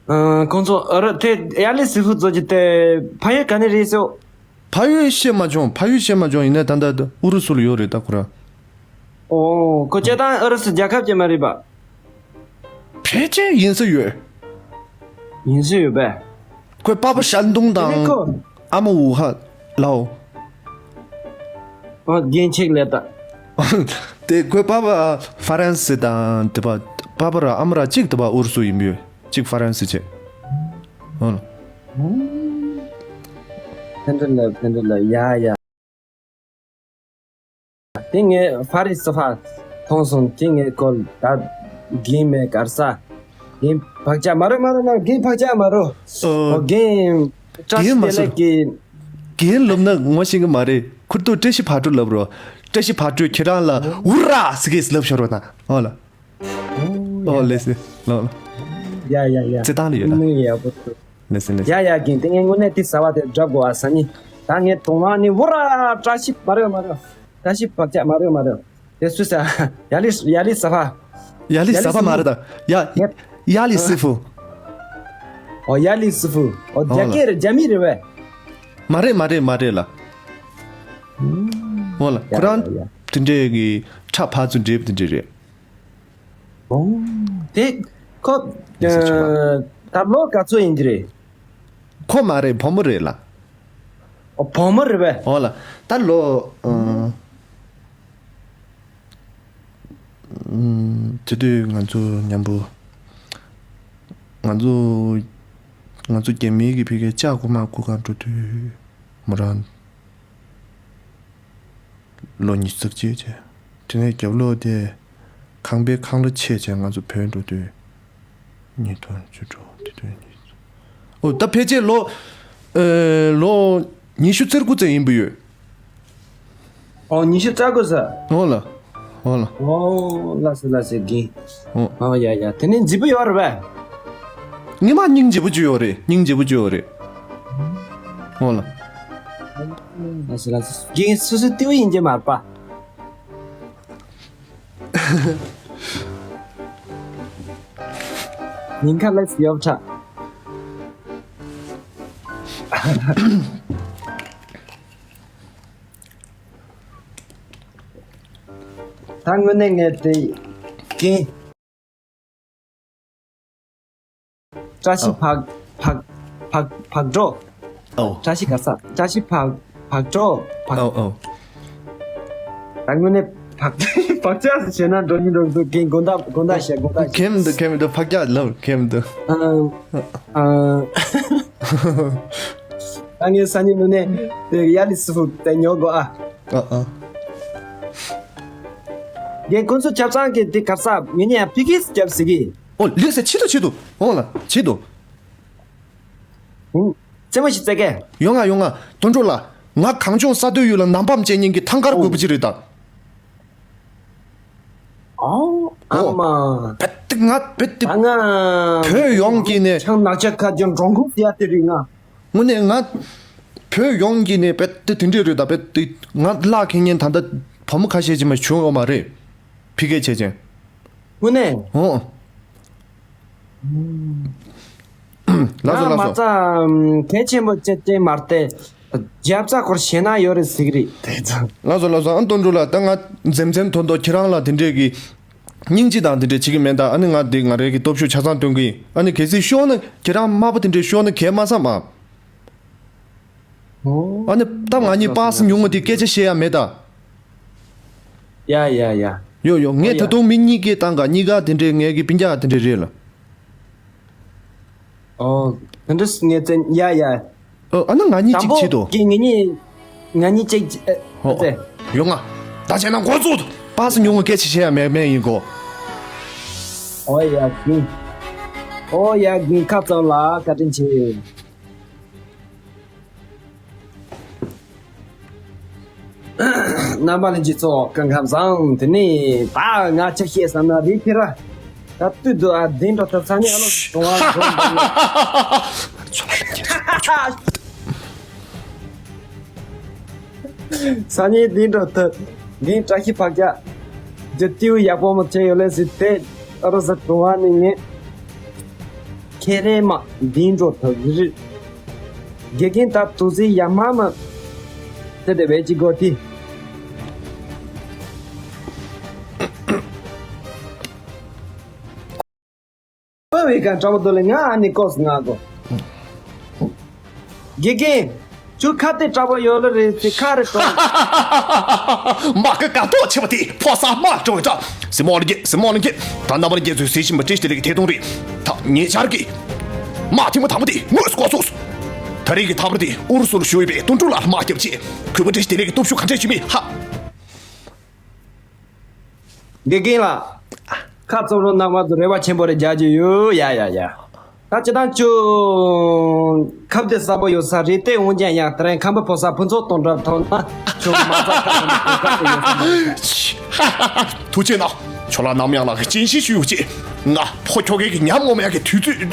ཨ། ཁོང་ཚོ་ཨ་རི་དེ་ཡ་ལི་སི་ཧྥུ་ཚོ་གི་དེ་ཕ་ཡུལ་ག་ནས་རེད་ཟེར། ཕ་ཡུལ་བཤད་མ་བྱུང་། ཕ་ཡུལ་བཤད་མ་བྱུང་། ཡིན་ན་ད་ལྟ་ཨུ་རུ་སུ་ལ་ཡོད་རེད་ད་ཁོ་ར། ཨོ། ཁོ་སྤྱིར་བཏང་ཨུ་རུ་སུ་རྒྱལ་ཁབ་ཅིག་མ་རེད་པ། ཕལ་ཆེར་ཡིན་ས་ཡོད། ཡིན་ས་ཡོད་པས། ཁོའི་པ་ཕ་ཤན་ཏུང་དེ་ནི་དང་ཁོ། ཨ་མ་ཝུ་ཧན་ལའོ། ཨོ། རྒན་ཁྱེད་ལས་ད། དེ་ཁོའི་པ་ཕ་ཧྥ་རན་སི་དང་དེ་པ་པ་ཕ་ར་ཨ་མ་ར་གཅིག་དེ་པ་ཨུ་རུ་སུ་ཡིན་པས། གཅིག་ཧྥ་རན་སི་བྱས། ཨོ། ཕན་འདྲ་ལ་ཕན་འདྲ་ལ་ཡ་ཡ། དེ་ངས་ཧྥ་རི་སི་ཧྥ་མཐོང་སོང་། དེ་ངས་ཀོལ་ད་རྒན་མེད་གར་ས། རྒན་བག་ཆགས་མ་རོ་མ་རོ་མ་རོ། རྒན་བག་ཆགས་མ་རོ། ཨོ། ཨོ་རྒན། བཀྲ་ཤིས་བདེ་ལེགས་ཀྱི། རྒན་ལབ་ན་ངོ་ཤེས་ཀྱི་མ་རེད། ཁུར་ཏུ་བཀྲ་ཤིས་ཕག་གྲུ་ལབ་རོགས། བཀྲ་ཤིས་ཕག་གྲུས་ཁྱེད་རང་ལ་ཨུ་ར་ཟེར་གིས་ལབ་ཤོར་བ་ན། ཨོ་ལ། ཨོ་ལེ་སི་ལོ་ལོ། ཡ་ཡ་ཡ། རྩེད་ཐང་ལ་ཡོད་ན། ནི་ཡག་པོ་འདུག་ལེ་སི་ལེ་སི། ཡ་ཡ་རྒན། དེ་ངས་དངོས་གནས་དེ་ཟ་བ་དེ་འདྲ་དགོས་ཨ་ས་ནི། ད་ངས་དོང་བ་ནི་ཝུ་ར་བཀྲ་ཤིས་མ་རེད་མ་རེད། བཀྲ་ཤིས་བག་ཆགས་མ་རེད་མ་རེད། དེ་སུ་ཟ། ཡ་ལི་ཡ་ལི་ཟ་བ། ཡ་ལི་ཟ་བ་མ་རེད་ད། ཡ་ཡ་ལི་སི་ཧྥུ། ཨོ་ཡ་ལི་སི་ཧྥུ། ཨོ་རྒྱ་སྐད་རེད། རྒྱ་མི་རེད་བས། མ་རེད་མ་རེད་མ་རེད་ལ། ཨོ་ལ་ཁོ་རང་ཡ་ཡ་ཡ། དེ་འདྲས་ཀྱི་ཁྲ་ཕར་ཚུར་འདྲེས་པ་དེ་འདྲས་རེད། ཨོ། དེ་ཁོ། ཡིན་ས་ཆོག་ཨ། ད་ལོ་ག་ཚོད་ཡིན་གྱི་རེད། ཁོ་མ་རེད། བུ་མོ་རེད་ལ། ཨོ་བུ་མོ་རེད་པས། ཨོ་ལ་ད་ལོ། ཨ། ཨམ། དེ་དུས་ང་ཚོ་མཉམ་པོ། ང་ཚོ། ང་ཚོ་རྒྱ་མིའི་གི་ཕ་གིར་ལྕགས་རྐུ་མ་རྐུ་ག་འགྲོ་དུས་མོ་རང་། ལོ་ཉི་ཤུ་རྩ་གཅིག་བྱས། དེ་ནས་རྒྱབ་ལོགས་དེ་ཁང་པའི་ཁང་གླ་ཆད་བྱས་ང་ཚོ་བྲོས་འགྲོ་དུས། ཉིས་སྟོང་བཅུ་དྲུག་དེ་དུས་ཉིས། ཨོ་ད་ཕལ་ཆེར་ལོ། ཨེ། ལོ་ཉི་ཤུ་རྩ་དགུ་ཙམ་ཡིན་པ་ཡོད། ཨོ་ཉི་ཤུ་རྩ་དགུ་ཟེར། ཨོ་ལ། ཨོ་ལ། ཨོ་ལགས་སོ་ལགས་སོ་རྒན། ཨོ། ཨོ་ཡ་ཡ། དེ་ནས་མཛེས་པོ་ཡོད་རེད་པས། ངེད་མ་སྙིང་རྗེ་པོ་ཅིག་ཡོད་རེད། སྙིང་རྗེ་པོ་ཅིག་ཡོད་རེད། ཨོ་ལ། ལགས་སོ་ལགས་སོ། རྒན་སོ་སོའི་ལྟེ་བ་ཡིན་གྱི་མ་རེད་པ། ཉིན་ཁ་ལས་ཡོབ་ཁྲ། ད་དངོས་གནས་ངས་དེ་རྒན། བཀྲ་ཤིས་ཨོ། ཕག་ཕག་ཕག་ཕག་གྲོ། ཨོ། བཀྲ་ཤིས་ག་ས། བཀྲ་ཤིས་ཕག་ཕག་གྲོ་ཕག་ཨོ་ཨོ། ད་དངོས་གནས་ཕག་ཕག་ཅག་ཟེར་ན་འགྲོ་ཉིན་འགྲོ་འདུག་རྒན་དགོང་དག་དགོང་དག་བཤད་དགོང་དག་བཤད། ཁེམ་འདུག་ཁེམ་འདུག་ཕག་ཅག་ལབ་ཁེམ་འདུག་ཨ། ཨ། ད་ངས་སང་ཉིན་ནས་དེ་ཡ་ལི་སི་ཧྥུ་དེ་ཉོ་དགོས་ཨ། ཨ་ཨ། རྒན་ཁོང་ཚོ་ཆབ་ཚང་གི་དེ་གར་ས་ངེད་གཉིས་ཡང་ཕི་ཁིས་རྒྱབ་ཟེར་གི། ཨོ་ལེགས་སེ་ཆེད་དུ་ཆེད་དུ་ཨོ་ལ་ཆེད་དུ། ཧུང་། རྩེད་མོ་ཞིག་རྩེ་གས། ཡོང་ང་ཡོང་ང་དོན་གྲུབ་ལགས། ང་གངས་ལྗོངས་ས་མཐོའི་ཡུལ་ལ་ནམ་འབམ་བཅད་མཁན་གྱི་ཐང་དཀར་རྒོད་པོ་ཅིག་རེད་ད། ཨོ། ཨ་ཨོ། མ། བེད་དེ་ང་བེད་དེ། ད་ང་། བོད་ཡོངས་ཀྱི་ནས། ཆང་ནག་ཆ་ཁ་རྒྱང་འགྲོ་འགུག་ཡ་དེ་རིང་ང་། དངོས་གནས་ང་། བོད་ཡོངས་ཀྱི་ནས་བེད་དེ་དེ་འདྲས་རེད་ད་བེད་དེ་ང་བརླག་མཁན་ངན་ད་ལྟ་བུ་མོ་ཁ་ཤས་ཅིག་མ་བྱུང་ཡོད་མ་རེད། ཕི་ཁེ་བྱེད་ཅན། དངོས་གནས། ཨོ། ལགས་སོ་ང་ལགས་མ་སོ། རྩ་གལ་ཆེན་པོ་བྱེད་ཅན་མ་རེད་དེ། རྒྱབ་རྩ་སྐོར་ཞེ་ན་ཡོད་རེད་ཟེར་གི་རེད། ལགས་སོ་ལགས་སོ། ཨ་དོན་གྲུབ་ལགས་ད་ང་འཛེམ་འཛེམ་ཐོན་ཐོན་ཁྱེད་རང་ལ་དེ་འདྲས་ཀྱི་སྙིང་རྗེ་དང་དེ་འདྲས་བྱེད་ཀྱི་མེད་ད། ཨ་ནི་ང་འདི་ང་རའི་གི་སྟོབས་ཤུགས་ཆ་ཚང་སྟོན་གི་ཡིན། ཨ་ནི་གལ་སྲིད་ཤོར་ན་ཁྱེད་རང་དམར་པོ་དེ་འདྲས་ཤོར་ན་གལ་མ་བསམ་ཨ། ཨོ། ཨ་ནི་ད་ང་གཉིས་པཱ་སི་ཉུང་ངུ་དེ་སྐད་ཆ་བཤད་ཡ་མེད་ད། ཡ་ཡ་ཡ། ཡོ་ཡོ་ངས་ཨོ་ད་ཡ། དུང་མི་གཉིས་ཀའི་སྟེང་ག་གཉིས་ཀ་དེ་འདྲས་ངའི་གི་སྤུན་ཀྱག་དེ་འདྲས་རེད་ལ། ཨོ། དེ་འདྲས་ངས་བཙན་ཡ་ཡ། ཨོ་ཨ་ན་ང་གཉིས་དང་གཅིག་བྱེད་དོ། པོ་གི་ང་གཉིས་ང་གཉིས་གཅིག་ཨ། ཨོ་ཨོ། ཙེ། ཡོང་ང་། ད་བྱས་ན་འགོ་བཙུགས། པཱ་སི་ཉུང་ངུ་སྐད་ཆ་བཤད་ཡ་མེད་མེད་ཡིན་གོ། ཨོ་ཡ་གི། ཨོ་ཡ་གི་ཁ་ཙམ་ལ་བཀའ་དྲིན་ཆེ། རྣམ་པ་ལྷན་རྒྱས་ཚོ་སྐུ་ཁམས་བཟང་། དེ་ནས་ད་ང་ཅི་བཤད་བསམ་ན་རེད་ཁྱེད་ར། ད་དུས་དུ་ཨ་བདེན་འགྲོ་ཐབས་ས་ནས་ཨ་ལོ་གཏོང་བ་འགྲོ་འགྲོ་ནས། ཚོ་ལ་ལྷན་རྒྱས་ཚོ་སྐུ་ཁམས་བཟང་། སང་ཉིན་འདི་འགྲོ་ཐུབ། འདི་བཀྲ་ཤིས་ཕག་སྐྱག་རྒྱུ་ཏིའུ་ཡག་པོ་མ་བྱས་ཡོད་ལེ་ཟི་དེ་ཨ་རོ་ཟ་གྲོང་བ་ནི་ངས་ཁེ་རེ་མ་འདི་འགྲོ་ཐུབ་རི། དགེ་རྒན་ད་དུ་ཟི་ཡ་མ་མ་དེ་དེ་བས་ཅི་གོ་ཏི། ཨོ་ཝེ་ག་དྲག་པོ་འདུག་ལེ། ང་ཨ་ནི་ཀོས་ང་གོ། དགེ་རྒན། ཁྱོད་ཁ་དེ་དྲག་པོ་ཡོད་ལེ་རེད་ཟེ་ཁ་རེ་དྲོ། མ་ཀི་ཀ་ཏོ་ཆེ་བ་དེ་ཕོ་ས་མ་དྲོ་ཡོད་ད། སི་མོ་ལི་གེ་སི་མོ་ལི་གེ། ད་རྣམ་པར་རྒྱལ་ཚོས་ཟེ་བཞིན་པ་བཀྲ་ཤིས་བདེ་ལེགས་ཀྱི་ཐད་གཏོང་རེད། ད་ངེད་ཆར་གི་མ་ཐེངས་མ་དང་པོ་དེ་དངོས་སུ་བསྐོར་སོང་། ད་རེས་ཀྱི་ཐབ་ར་དེ་ཨུ་རུ་སུ་ལ་ཞུ་ཡོད་པའི་དུད་འགྲོ་ལ་མ་རྒྱབ་ཅེས་གུས་པ་བཀྲ་ཤིས་བདེ་ལེགས་ཀྱི་སྟོབས་ཤུགས་ག་འདྲས་ཞུ་མི་ཧ། དགེ་རྒན་ལགས། ཁ་རྩོམ་རོགས་གནང་བར་དུ་རེ་བ་ཆེན་པོ་རེ་རྒྱག་རྒྱུ་ཡོད། ཡ་ཡ་ཡ། ད་སྤྱི་བཏང་ཁྱོད་ཁབ་དེ་གསར་པོ་ཡོད་ས་རེད་དེ། འོན་ཀྱང་ཡང་དེ་རིང་ཁམས་པའི་ཕོ་གསར་ཕུན་ཚོགས་གཏོང་གྲབས་ཐོག་ན་ཁྱོད་མ་རྩ་ཁ་ཚོམ་གོ་སྐབས་དེ་ཡོད་ས་མ་རེད། ཐུགས་རྗེ་གནང་། ཁྱོད་ལ་ནམ་ཡང་ལ་གི་སྤྱན་ཤེས་ཞུ་ཡོད་ཅེས། ང་ཕོ་ཁྱོ་གའི་གི་ཉམས་ངོ་མ་ཡག་གི་དུས་ཚོད་རེད།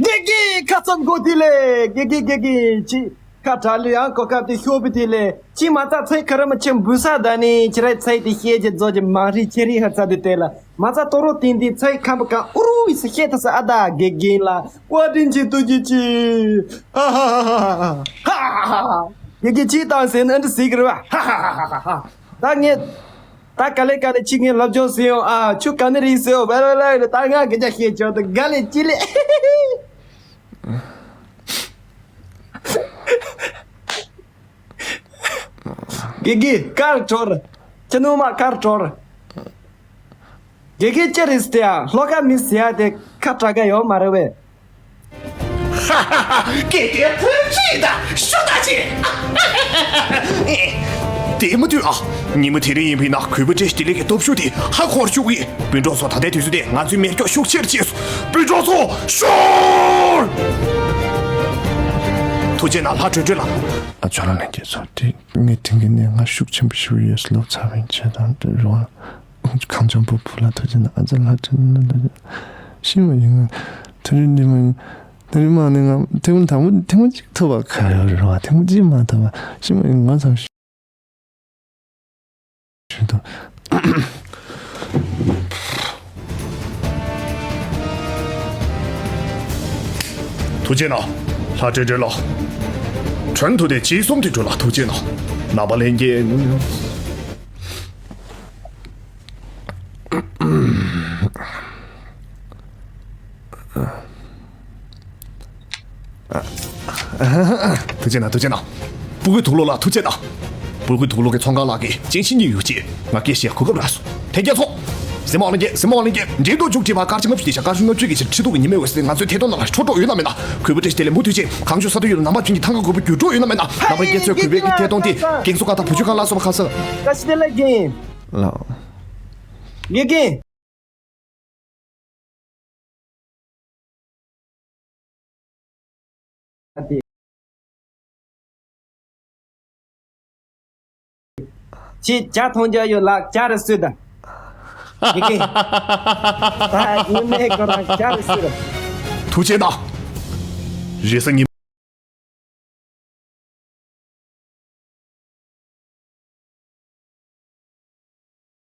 དགེ་རྒན་ཁ་རྩོམ་གོ་དེ་ལས་དགེ་རྒན་དགེ་རྒན་ཅི། ཁ་བྲལ་ལུས་ཡང་གོ་སྐབས་དེ་ཤོར་བུ་དེ་ལས་ཅི་མ་རྩ་ཚེ་ཁ་ར་མ་ཆེན་འབུ་ས་ད་ནི་ཁྱེད་རའི་ཚེ་དེ་ཤེས་ཀྱི་རྫོགས་ཀྱི་མ་རིག་ཁྱེད་རིག་ཧ་ཚ་དེ་དེ་ལ་མ་རྩ་ཏོ་རོ་ཏིན་ཏིན་ཚེ་ཁམ་བུ་གང་ཨུ་རུ་བི་སི་ཤེས་ཐ་ས་ཨ་ད་དགེ་རྒན་ལ་བཀའ་དྲིན་ཆེ་ཐུགས་རྗེ་ཆེ། ཧ་ཧ་ཧ་ཧ་ཧ། དགེ་རྒན་ཅི་བཏང་ཟེར་ན་འདི་ཟིག་རེད་བ། ཧ་ཧ་ཧ་ཧ་ཧ། ད་ངས་ད་ག་ལེ་ག་ལེ་ཅི་ངས་སློབ་སྦྱོང་ཟེར་ཡོང་ཨ་ཆུ་ག་ནི་རིག་ཟེར་ཡོང་བེ་ལེ་ལེ་ད་ང་གི་ཅག་ཤེས་ཆོག་ད་ག་ལེ་ཅི་ལེ། དགེ་རྒན་དཀར་གྲོར། ཅི་ནུ་མ་དཀར་གྲོར། དགེ་རྒན་ཅི་རེད་ཟེར་ཡ་ལྷོ་ཁ་མི་ཟེར་ཡ་དེ་ཁ་གྲག་ག་ཡོད་མ་རེད་བས། ཧ་ཧ་ཧ། སྐད་དེ་ཕུན་སུམ་ཚོགས་ཤོག་ད་ཅི། དེ་མ་དུས་ཨ། ཉིན་མོ་དེ་རིང་ཡིན་པས་ན་གུས་པ་བཀྲ་ཤིས་བདེ་ལེགས་ཀྱི་སྟོབས་ཤུགས་དེ་ཧ་གོ་བར་ཤོག་གི། སྤུན་གྲོགས་ཚོ་ད་ལྟའི་དུས་ཚོད་དེ་ང་ཚོའི་མེ་སྒྱོགས་ཤུགས་ཆེར་བྱས་སོ། སྤུན་གྲོགས་ཚོ་ཤོར། ཐུགས་རྗེ་གནང་ལྷ་སྒྲོལ་སྒྲོལ་ལགས། ཨ་ཅོ་ལགས་ལྷན་རྒྱས་ཚོ་དེ་ངས་དེང་གི་ནས་ང་ཤུགས་ཆེན་པོ་ཞིག་ཡོད་ལོ་ཚ་བའི་ཆེད་དང་དེ་རུང་ཁང་ཆེན་པོ་བུ་ལ་ཐུགས་རྗེ་གནང་ཨ་ཅག་ལྷ་སྒྲོལ་ལ་ཤི་མ་ཡིན་ང་ཐུགས་རྗེ་འདི་མ་ཡིན། དེ་རིང་མ་ནི་ང་དེ་རིང་དང་པོ་ཐེངས་མ་གཅིག་ཐུབ་པ་ག་ཡོད་རེད་བ། ཐེངས་མ་གཅིག་མ་ཐུབ་པ་ཤི་མ་ཡིན་ང་ཚང་ཞུ་དང་། ཐུགས་རྗེ་གནང་། ལྷ་སྒྲོལ་སྒྲོལ་ལགས། དྲུང་དུ་དེ་རྗེས་གསུམ་དུ་འགྲོ་ལ་ཐུགས་རྗེ་གནང་། ནང་པ་ལྷན་རྒྱས། ཐུགས་རྗེ་གནང་། ཐུགས་རྗེ་གནང་། སྤུ་གུ་དུག་ལོག་ལ་ཐུགས་རྗེ་གནང་། སྤུ་གུ་དུག་ལོག་གི་ཚོང་ཁང་ལག་གི་ཅན་ཤིང་གཉིས་ཡོད་ཅེས་ང་སྐད་བཤད་གོ་སྐབས་རག་སོང་། ཐེངས་རྒྱལ་ཚོགས། སེམས་དབང་ལེན་གྱི་སེམས་དབང་ལེན་གྱི་འགྲན་བསྡུར་མཇུག་སྒྲིལ་བ་སྐར་ཆ་ལྔ་བཅུ་དེ་བཞག་སྐར་ཆ་ལྔ་བཅུ་གི་ཕྱིར་ཁྲི་ཐོག་གི་ཉི་མའི་འོད་ཟེར་ང་ཚོའི་ཐད་གཏོང་ནང་ལ་འཕྲོ་གྲོགས་ཡོད་ན་མེད་ན་གུས་པ་བཀྲ་ཤིས་བདེ་ལེགས་མུ་མཐུད་ཅིག་གང་བྱུང་ས་དུས་ཡོད་ན་ནང་པ་ཆུན་གྱི་ཐང་ག་དགོས་པ་རྒྱུ་གྲོགས་ཡོད་ན་མེད་ན་ནང་པ་རྒྱལ་ཚོའི་གུས་པའི་གི་ཐད་གཏོང་དེ་རྒན་གསོ་ཀ་དང་བུ་ཆུ་གང་ལ་སོགས་པ་ཁ་སང་། བཀྲ་ཤིས་བདེ་ལེགས་རྒན། ལགས། རྒན་རྒན། ཁྱེད་ཇ་འཐུང་རྒྱུ་ཡོད་ལགས། ཇ་རེ་གསོལ་དང་། ཡི་གེ་ད་དངོས་གནས་ཁོ་རང་ཇ་རེ་གསོལ་དང་། ཐུགས་རྗེ་གནང་། རེས་གཟའ་ཉི་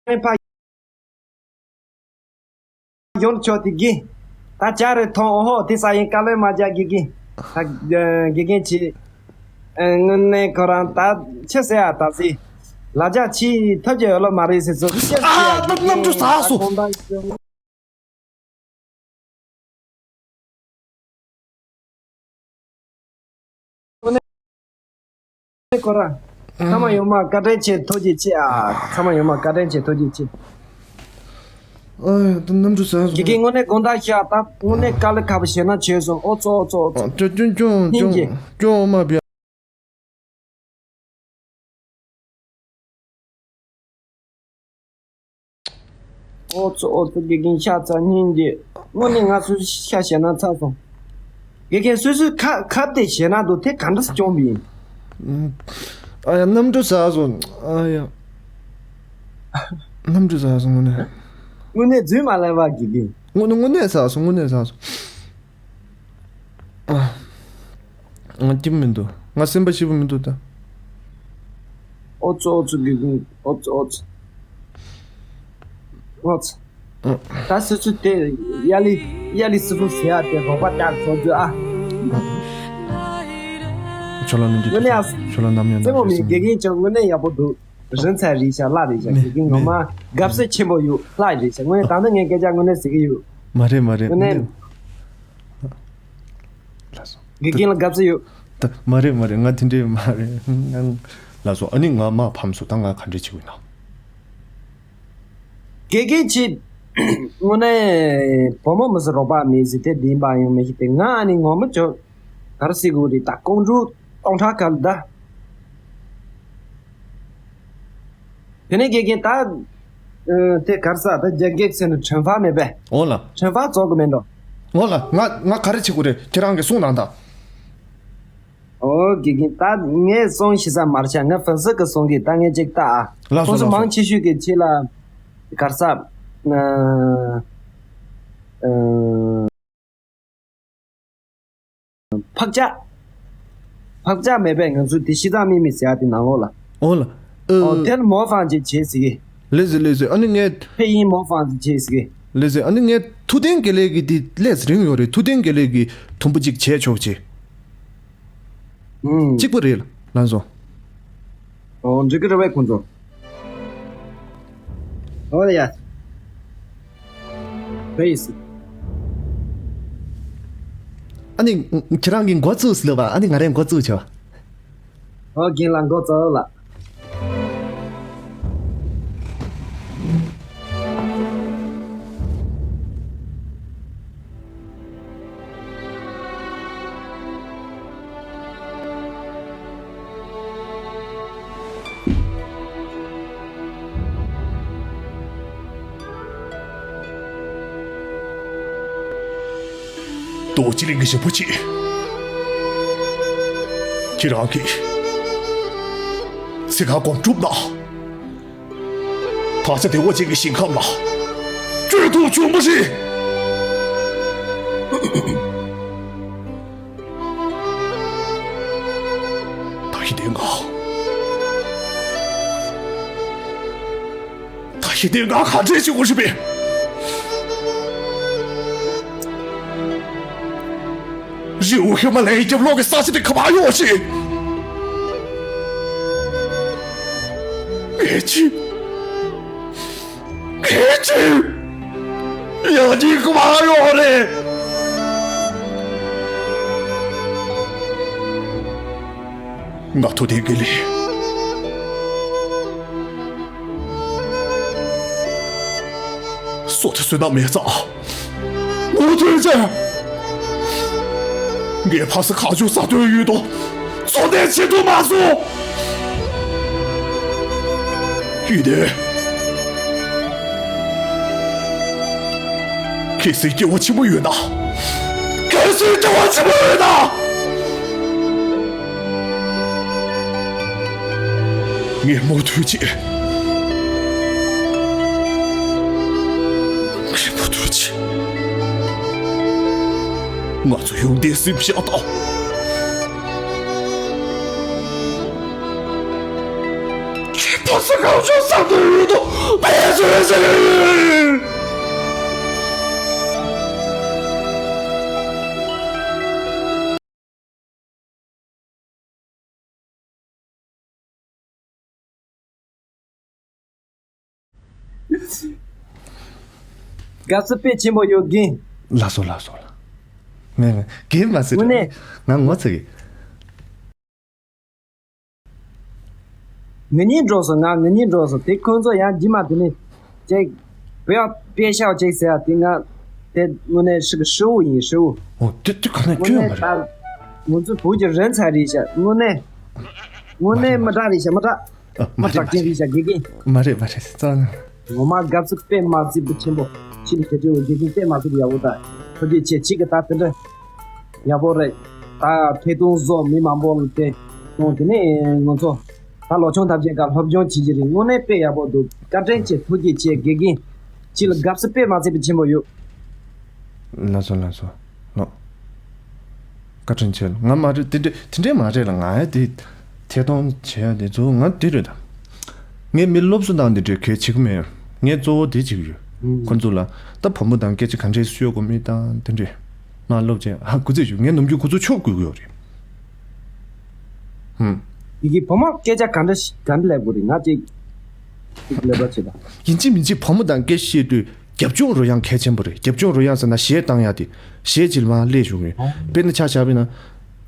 མ། ཕ་ཡོང་ཆོག་དེ་གི། ད་ཇ་རེ་འཐུང་། ཨོ་ཧོ་དེ་ས་ཡིན་དཀའ་ལས་མ་རྒྱག་གི་གི། ད་དགེ་རྒན་ཆེ། དངོས་གནས་ཁོ་རང་ད་ཆི་ཟེར་ཡ་ད་ཟི། ལ་རྒྱ་ཆེ་ཐབས་ཀྱི་ཡོད་ལོ་མ་རེད་ཟེར་ཚོ་ཆི་ཟེར་ཡ། ཨ་གནམ་གནམ་གྲུ་ཟགས་སོང་། ཁོ་རང་། ཚང་མ་ཡོང་མ་བཀའ་དྲིན་ཆེ་ཐུགས་རྗེ་ཆེ་ཨ། ཚང་མ་ཡོང་མ་བཀའ་དྲིན་ཆེ་ཐུགས་རྗེ་ཆེ། ཨ་ཡ་ད་གནམ་གྲུ་ཟགས་སོང་། དགེ་རྒན་དངོས་གནས་དགོང་དག་ཤག་ད་དངོས་གནས་དཀའ་ལས་ཁག་པོ་ཞེ་ན་བྱས་སོང་། ཨོ་ཙོ་ཨོ་ཙོ་ཨོ་ཙོ། ཨ་ཅོ་ཅོ་ཅོ་སྙིང་རྗེ། ཅོ་མ་བྱ། ཨོ་ཙོ་ཨོ་ཙོ་དགེ་རྒན་ཤ་ཚ་སྙིང་རྗེ། དངོས་གནས་ང་ཚོའི་ཤ་ཞེ་ན་ཚ་སོང་། དགེ་རྒན་སོ་སོའི་ཁ་ཁ་དེ་ཞེ་ན་འདུག་དེ་ག་འདྲ་སེ་བྱུང་བ་ཡིན། ཨ་ཡ་གནམ་གྲུ་ཟགས་སོང་། ཨ་ཡ་གནམ་གྲུ་ཟགས་སོང་དངོས་གནས། དངོས་གནས་རྫུན་མ་ལབ་པ་དགེ་རྒན། དངོས་གནས་དངོས་གནས་ཟགས་སོང་། དངོས་གནས་ཟགས་སོང་། ཨ། ང་སྐྱིད་པོ་མི་འདུག་ང་སེམས་པ་སྐྱིད་པོ་མི་འདུག་ད། ཨོ་ཙི་ཨོ་ཙི་དགེ་རྒན། ཨོ་ཙི་ཨོ་ཙི། ཨོ་ཙི། ད་སོ་སོ་དེ་ཡ་ལི་ཡ་ལི་སི་ཕུ་ཟེར་ཡ་དེ་རོགས་པ་ལྟར་ཚོགས་རྒྱུ་ཨ། ཁྱོད་ལ་ནི་འདི་དངོས་གནས་ཨ། ཁྱོད་ལ་ནམ་ཡང་རྩེད་མོ་མི་དགེ་རྒན་ཅང་དངོས་གནས་ཡག་པོ་འདུག་རིན་ཚད་རེད་ཤག་ལྷ་རེད་ཤག་དགེ་རྒན་ངོ་མ་དགའ་བསུ་ཆེན་པོ་ཡོད། ལྷ་རེད་ཤག་དངོས་གནས་ད་ནི་ངས་སྐད་ཆ་དངོས་གནས་ཟེར་གི་ཡོད། མ་རེད་མ་རེད། དངོས་གནས། ལགས་སོ། དགེ་རྒན་ལ་དགའ་བསུ་ཡོད། ད་མ་རེད་མ་རེད། ང་དེ་འདྲས་མ་རེད། ང་། ལགས་སོ། ཨ་ནི་ང་མར་ཕམ་སོང་། ད་ང་ག་འདྲས་བྱེད་དགོས་ན། དགེ་རྒན་ཁྱེད། དངོས་གནས་བུ་མོ་མི་སྲིད་རོགས་པ་མེད་ཟེར་དེ་བདེན་པ་ཡང་མི་ཤེས་ཏེ། ང་ཨ་ནི་ངོ་མ་ཅོ་གར་སི་གུ་རི་ད་ཀོང་ཀྲུག་སྟོང་ཕྲག་ག་ལ་ད། དེ་ནས་དགེ་རྒན་ད། ཨ། དེ་གར་ས་ད་རྒྱ་སྐད་ཟེར་ནས་ཁྲོན་ཧྥ་མེད་པས། འོ་ལ། ཁྲོན་ཧྥ་རྫོགས་གི་མེད་འགྲོ། འོ་ལ། ང་ང་ག་རེ་བྱེད་དགོས་རེད། ཁྱེད་རང་གིས་གསུངས་དང་ད། ཨོ་དགེ་རྒན་ད་ངས་གསུང་ཤེས་ས་མ་རེད་ཤག་ངའི་ཧྥུན་སི་གིས་གསུང་གི། ད་ངས་ཅིག་ལྟ་ཨ། ལགས་སོ། ཁོང་ཚོ་ལགས་སོ། མང་ཆེ་ཤོས་ཀྱིས་ཁྱེད་ལ་གར་ས། ཨ། ཨ། ཕག་སྐྱག་ཕག་སྐྱག་མེད་པས། ང་ཚོ་དེ་ཤི་ཙང་མི་མི་ཟེར་ཡ་དེ་ནང་ལོགས་ལ། འོ་ལ། ཨོ། དེར་མོ་ཧྥང་ཅིག་བྱེད་ཟེར་གི། ལགས་སོ་ལགས་སོ། ཨ་ནི་ངས། ཕེ་ཡིན་མོ་ཧྥང་ཅིག་བྱེད་ཟེར་གི། ལགས་སོ། ཨ་ནི་ངས་ཐུབ་བསྟན་དགེ་ལེགས་ཀྱི་དེ་ལས་རིང་ཡོད་རེད། ཐུབ་བསྟན་དགེ་ལེགས་ཀྱི་དུམ་བུ་གཅིག་བྱས་ཆོག་ཅེས། ཨུམ། གཅིག་པ་རེད་ལ་ལགས་སོ། ཨོ་འགྲིག་གི་རེད་པས་ཁོང་ཚོ། ཨོ་ཡ། ཕེ་ཡིན་ཟེར། ཨ་ནི་ཁྱེད་རང་གིས་འགོ་བཙུགས་ཟེར་ལབ་པ། ཨ་ནི་ང་རས་འགོ་བཙུགས་བྱས་པ། ཨོ་རྒན་ལགས་འགོ་བཙུགས་ལ། རྡོ་རྗེ་གླིང་གི་ཞབས་པོ་ཆེ། ཁྱེད་རང་གིས་ཚིག་ཁ་སྒོམ་སྒྲུབ་ན། ད་ཆ་བདེ་བ་ཅན་གྱི་ཞིང་ཁམས་ལ་སྤྲོད་ཐུབ་བྱུང་བ་རེད། ད་ཤི་དེ་ང་། ད་ཤི་དེ་ང་ག་འདྲས་བྱེད་དགོས་རེད་པས། རི་བོ་ཧི་མ་ལ་ཡའི་རྒྱབ་ལོགས་ཀྱི་ས་ཆ་དེ་ག་པར་ཡོད་ཅིག་ངས་ཅི། ངས་ཅི། ཡང་ཅི་ག་པར་ཡོད་རེད། ང་ཐུབ་བསྟན་དགེ་ལེགས། སོ་ཐ་བསོད་ནམས་མེད་ཙང་། མུ་མཐུད་བྱས། ངས་ཕ་ས་གང་བྱུང་ས་མཐོའི་ཡུལ་དུ་འཚོ་སྡོད་བྱེད་ཐུབ་མ་སོང་། ཡིན་ཏེ། གལ་སྲིད་སྐྱེ་བ་ཕྱི་མ་ཡོད་ན། གལ་སྲིད་སྐྱེ་བ་ཕྱི་མ་ཡོད་ན། ངས་མུ་མཐུད་བྱེད། ངས་མུ་མཐུད་བྱེད། ང་ཚོ་ཡོང་དེ་སེམས་ཤ་དང་། ཁྱེད་ཕོ་སུ་གང་བྱུང་བསམ་དུ་ཡོད་དོ། བས་ཟེར་ཟེར། དགའ་བསུ་དཔེ་ཆེན་པོ་ཡོད་རྒན། ལགས་སོ་ལགས་སོ་ལགས། ངས་ངས་རྒན་མ་ཟེར། དངོས་གནས། ང་ངོ་ཚ་གི། ང་གཉིས་འགྲོ་སོང་། ང་ང་གཉིས་འགྲོ་སོང་། དེ་ཁོང་ཚོ་ཡང་རྗེས་མ་དེ་ནས་ཅིག་བོད་ཡག་དཔེ་ཤག་ཅིག་ཟེར་ཡ་དེ་ང་དེ་དངོས་གནས་ཧྲི་གི་ཧྲི་བོ་ཡིན་ཧྲི་བོ། འོ་དེ་དེ་ག་ནས་སྐྱོན་མ་རེད། ང་ཚོ་བོད་ཀྱི་རིན་ཚད་རེད་ཤག་དངོས་གནས་དངོས་གནས་མི་དྲག་རེད་ཤག་མི་དྲག་ཨ། མ་མ་རེད་དྲག་ཅན་རེད་ཤག་དགེ་རྒན། མ་རེད་མ་རེད་ཙང་། ངོ་མ་དགའ་བསུ་དཔེ་མ་སྲིད་པ་ཆེན་པོ། ཕྱི་ལ་དེ་འདྲའི་འོ་དགེ་རྒན་དཔེ་མ་སྲིད་པ་ཡག་པོ་དང་། ཐུགས་རྗེ་ཆེ། ཁྱེད་ཀྱི་ད་དེ་འདྲ་ཡག་པོ་རེད། ད་ཐད་གཏོང་བཟོ་མི་མང་པོ་ལ་དེ་གཏོང་། དེ་ནས་ང་ཚོ་ད་ལོ་ཆུང་ཐམས་ཅད་ཀ་སློབ་སྦྱོང་བྱེད་ཀྱི་རེད། དངོས་གནས་དཔེ་ཡག་པོ་འདུག་བཀའ་དྲིན་ཆེ། ཐུགས་རྗེ་ཆེ་དགེ་རྒན། ཁྱེད་ལ་དགའ་བསུ་དཔེ་མ་སྲིད་པ་ཆེན་པོ་ཡོད། ལགས་སོ་ལགས་སོ་ལགས། བཀའ་དྲིན་ཆེ་ལགས། ང་མ་རེད་དེ་འདྲ་དེ་འདྲ་མ་རེད་ལགས། ང་ཡ་དེ་ཐད་གཏོང་བྱེད་ཡ་དེ་ཚོ་ང་དེ་རེད་ད། ངས་མི་སློབ་གསོ་དང་འདི་འདྲའི་གལ་ཆེ་གི་མེད། ངས་གཙོ་བོ་དེ་བྱེད་ཀྱི་ཡོད། ཁོ་ཚོ་ལ་ད་བུ་མོ་དང་སྐད་ཆ་ག་འདྲས་ཤོད་དགོས་མིན་དང་དེ་འདྲས། ང་སློབ་ཆེན་ཧ་གོ་ཚོད་ཞུ། ངས་ནམ་རྒྱུན་ཁོ་ཚོ་ཕྱོགས་བསྐོར་གྱི་ཡོད་རེད། ཧུམ། ཡི་གེ་བུ་མོ་སྐད་ཆ་ག་འདྲ་ཞིག་ག་འདྲ་ལབ་དགོས་རེད། ང་ཅིག་ཅིག་ལབ་པ་བྱེད་དང་། ཡིན་གཅིག་མིན་གཅིག་བུ་མོ་དང་སྐད་བཤད་དུས་རྒྱབ་ལྗོངས་རོལ་དབྱངས་གལ་ཆེན་པོ་རེད། རྒྱབ་ལྗོངས་རོལ་དབྱངས་ཟེར་ན་གཞས་བཏང་ཡ་དེ། གཞས་ཅིག་མར་སླེབས་བྱུང་རེད། དཔེར་ན་ཆ་བཞག་པ་ཡིན་ན།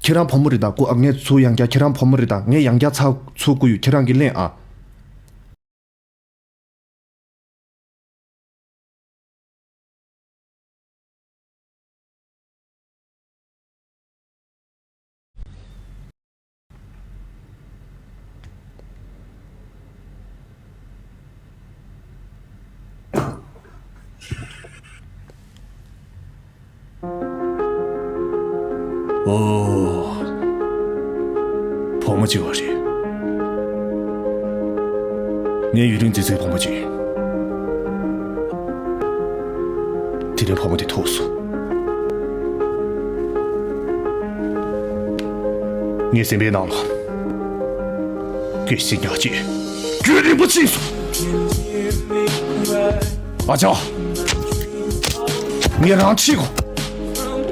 ཁྱེད་རང་བུ་མོ་རེད་ད་ཀོ། ཨ་ངས་ཚུར་ཡང་བསྐྱར་ཁྱེད་རང་བུ་མོ་རེད་ད། ངས་ཡང་བསྐྱར་ཚུར་ཚུར་བསྐུར་ཡོད། ཁྱེད་རང་གིས་ལེན་ཨ། ཨོ། བུ་མོ་གཅིག་པ་རེད། ངའི་ཡུན་རིང་བརྩེ་བའི་བུ་མོ་གཅིག། དེ་རིང་བུ་མོ་དེ་ཐུག་སོང་། ངའི་སེམས་པའི་ནང་ལ་སྐད་ཅིག་ཉག་གཅིག་རྒྱུན་རིང་པོ་ཕྱིན་སོང་། ཨ་ཅག། ངས་རང་ཁྲིད་དགོས།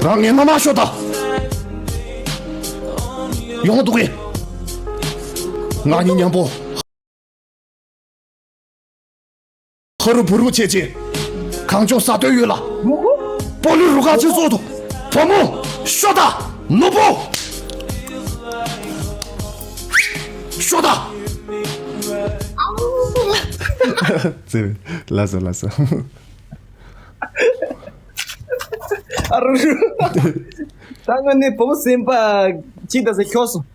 རང་ངའི་མནའ་མར་ཤོག་དང་། ཡོང་འདུག་གས། ང་གཉིས་མཉམ་པོ། ཧ་རུ་བུ་རུ་བྱས་རྗེས། གངས་ལྗོངས་ས་མཐོའི་ཡུལ་ལ། སྤོ་ལོའི་རུ་ཁག་ཅིག་བཙུགས་འདུག་བུ་མོ། ཤོག་དང་། ནོར་བུ། ཤོག་དང་། ལགས་སོ་ལགས་སོ། ཨ་རུ་རུ། ད་ང་ནི་བུ་མོ་སེམས་པ་ཅིག་ད་ཟེར་ཤོར་སོང་།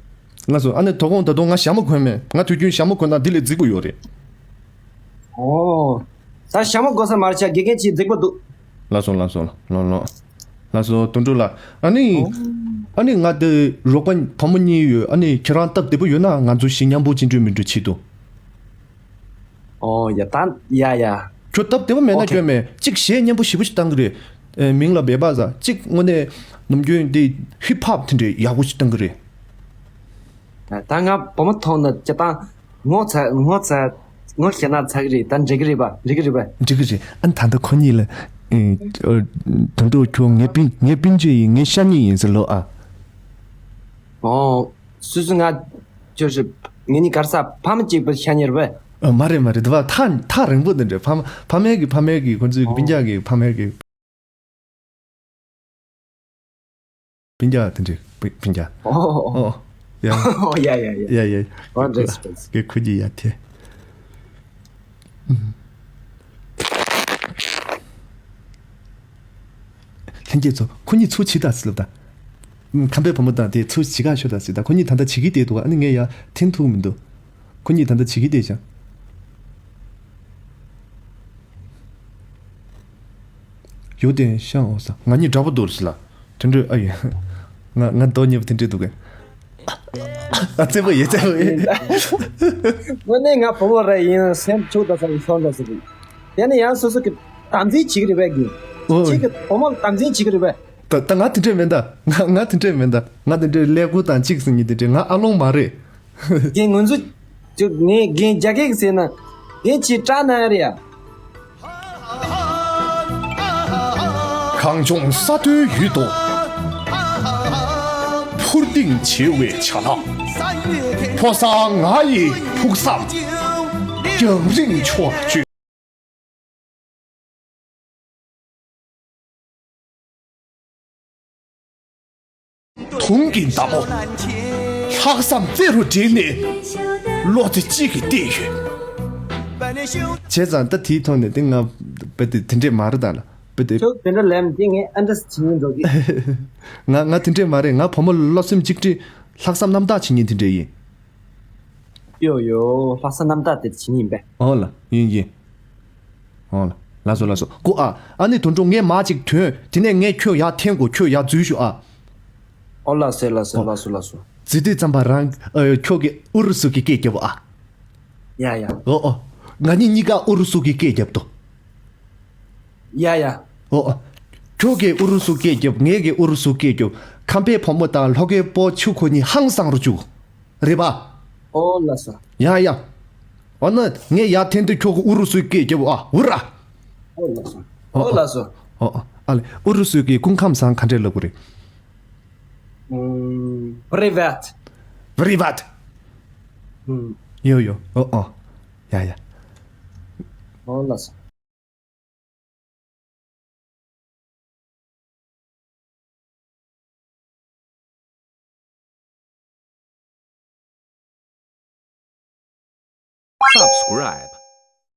ལགས་སོ། ཨ་ནི་དོ་དགོང་ད་དུང་ང་ཞྭ་མོ་གོན་མེད། ང་དུས་རྒྱུན་ཞྭ་མོ་གོན་ན་འདི་ལས་རྫིག་པོ་ཡོད་རེད། ཨོ། ད་ཞྭ་མོ་གོན་ས་མ་རེད་ཤག་དགེ་རྒན་ཁྱེད་རྫིག་པོ་འདུག་ལགས་སོ་ལགས་སོ་ལགས་ལགས་ལགས། ལགས་སོ་དོན་གྲུབ་ལགས། ཨ་ནི། ཨོ། ཨ་ནི་ང་དེ་རོགས་པ་བུ་མོ་གཉིས་ཡོད། ཨ་ནི་ཁྱེད་རང་སྟབས་བདེ་པོ་ཡོད་ན་ང་ཚོ་བཞི་མཉམ་པོ་ཅིག་འགྲོ་མི་འགྲོ་ཆེད་དུ། ཨོ་ཡ་ད་ཡ་ཡ། ཁྱོད་སྟབས་བདེ་པོ་མེད་ན་ཨོ་ཁེ། སྐྱོན་མེད། གཅིག་གཞས་སྙན་པོ་ཞེ་པོ་ཞིག་བཏང་གི་རེད། ཨེ་མིང་ལ་སྦེ་བ་ཟ། གཅིག་དངོས་གནས་ནམ་རྒྱུན་འདི་ཧིབ་ཧོབ་དེ་འདྲའི་ཡག་པོ་ཞིག་བཏང་གི་རེད། ད་ང་བུ་མོ་མཐོང་ན་སྤྱིར་བཏང་ངོ་ཚ་ངོ་ཚ་ངོ་ཤེས་ན་ཚ་གི་རེད། ད་འགྲིག་གི་རེད་པ། འགྲིག་གི་རེད་པ། འགྲིག་གི་རེད། ཨ་ནི་ད་ལྟ་ཁོ་གཉིས་ལ་ཨེ་ཨ་དོན་གྲུབ་ཁྱོད་ངའི་སྤུན་ངའི་སྤུན་མཆེད་ཡིན། ངའི་ཤ་ཉེ་ཡིན་ཟེར་ལོ་ཨ། ཨོ། སུ་སུ་ང་ཅོ་ཞིག་ངེད་གཉིས་གར་ས་ཕ་མ་གཅིག་པུ་ཤ་ཉེ་རེད་པས། ཨ་མ་རེད་མ་རེད། དེ་བ་ཐག་ཐག་རིང་པོ་འདི་འདྲ། ཕ་མ་ཕ་མའི་གི་ཕ་མའི་གི་ཁོ་ཚོའི་གི་སྤུན་ཀྱག་གི་ཕ་མའི་གི་སྤུན་ཀྱག་དེ་འདྲ་སྤུན་སྤུན་ཀྱག་ཨོ། ཨོ་ཡ། ཨོ་ཡ་ཡ་ཡ། ཡ་ཡ། What respect. གི་ཁུ་གི་ཡ་དེ། ལྷན་རྒྱས་ཚོ་ཁོ་གཉིས་ཚུར་ཕྱིན་དང་ཟེར་ལབ་དང་། ཁམས་པའི་བུ་མོ་དང་དེ་ཚུར་ཕྱི་ཁར་ཤོག་དང་ཟེར་དང་། ཁོ་གཉིས་ད་ལྟ་བྱེད་ཀྱི་བསྡད་འདུག་ཨ་ནི་ངས་ཡར་འཐེན་ཐུབ་མི་འདུག་ཁོ་གཉིས་ད་ལྟ་བྱེད་ཀྱི་བསྡད་ཤག་ཡོད་དེ་ཤང་འོ་ས་ང་གཉིས་འདྲ་པོ་འདུག་ཟེར་ལ། དེ་འདྲ་ཨ་ཡིན། ང་ང་རྡོ་ཉེ་པོ་དེ་འདྲ་འདུག་གས། ཨ་རྩེ་པོ་ཡིན་རྩེ་པོ་ཡིན། དངོས་གནས་ང་བུ་མོ་རེ་ཡིན་སེམས་ཆུང་ད་ས་ཡིན་ཤོང་ད་ས་ཡིན། དེ་ནི་ཡང་སོ་སོ་གི་དམ་འཛིན་བྱེད་ཀྱི་རེད་པས་གི། ཨོ། གཅིག་གི་བུ་མོ་ལ་དམ་འཛིན་བྱེད་ཀྱི་རེད་པས། ད་ད་ང་དེ་འདྲས་མིན་ད། ང་ང་དེ་འདྲས་མིན་ད། ང་དེ་འདྲས་ཀླད་ཀོར་དང་གཅིག་ཟེར་མཁན་དེ་འདྲས་ང་ཨ་ལོང་མ་རེད། རྒན་ང་ཚོ་ཅིག་ངས་རྒན་རྒྱ་སྐད་ཟེར་ན་རྒན་ཁྱེད་སྐྲག་ན་ཡ་རེད་ཡ། གངས་ལྗོངས་ས་མཐོའི་ཡུལ་དུ་འཕུར་ལྡིང་བྱེད་པའི་བྱ་ལག་ཕོ་གསར་ང་ཡི་ཕུགས་བསམ་རྒྱང་རིང་ཕྱོགས་ལ་བསྐྱོད། དུང་གི་མདའ་མོ་ལྷག་བསམ་རྩེ་རུ་བསྒྲེངས་ནས་བློ་རྩེ་གཅིག་གིས་བཏེགས་ཡོད། བྱས་ཙང་ད་དེའི་ཐོག་ནས་དེ་ང་དཔེ་དེ་དེ་འདྲས་མ་རེད་ད་ལ་དཔེ་དེ། ཁྱོད་དེ་འདྲ་ལབ་ན་དེ་ངས་ཨ་འདྲ་བྱེད་ཉིན་འགྲོ་གི། ང་ང་དེ་འདྲས་མ་རེད། ང་བུ་མོ་ལ་བློ་སེམས་གཅིག་སྒྲིལ་ལྷག་བསམ་རྣམ་དག་བྱེད་ཉིན་དེ་འདྲས་ཡིན། ཡོ་ཡོ་ལྷག་བསམ་རྣམ་དག་དེ་བྱེད་ཉིན་པས། ཨོ་ལ་ཡིན་ཡིན། ཨོ་ལ། ལགས་སོ་ལགས་སོ། ཀོ་ཨ། ཨ་ནི་དོན་གྲུབ་ངས་མ་ཅིག་ཐོན། དེ་ནས་ངས་ཁྱོད་ཡར་འཐེན་དགོས། ཁྱོད་ཡར་འཛུལ་ཤོག་ཨ། ཨོ་ལགས་སོ་ལགས་སོ་ལགས་སོ་ལགས་སོ། འཛུལ་དུས་ཙམ་པ་རང་ཨ་ཁྱོད་ཀྱིས་ཨུ་རུ་སུ་གི་སྐད་རྒྱབ་ཨ། ཡ་ཡ། ཨོ་ཨོ། ང་གཉིས་གཉིས་ཀ་ཨུ་རུ་སུ་གི་སྐད་རྒྱབ་དོ། ཡ་ཡ། ཨོ་ཨོ། ཁྱོད་ཀྱིས་ཨུ་རུ་སུ་སྐད་རྒྱབ། ངས་ཀྱིས་ཨུ་རུ་སུ་སྐད་རྒྱབ། ཁམས་པའི་བུ་མོ་དང་ལྷོ་ཁའི་སྤོ་ཆུ་ཁོ་གཉིས་ཧང་སང་རུ་བཅུག་རེད་པ། ཨོ་ལགས་སོ། ཡ་ཡ། འོ་ན་ངས་ཡར་འཐེན་དུས་ཁྱོད་ཀྱིས་ཨུ་རུ་སུའི་སྐད་རྒྱབ་ཨ། ཨུ་ར། ཨོ་ལགས་སོ། ཨོ་ལགས་སོ། ཨོ་ཨོ། ཨ་ལེ། ཨུ་རུ་སུའི་སྐད་སྐུ་ཁམས་བཟང་ག་འདྲས་ལབ་དགོས་རེད། ཨུམ། Привет. Привет. ཨུམ། ཡོ་ཡོ། ཨོ་ཨོ། ཡ་ཡ། ཨོ་ལགས་སོ། Subscribe.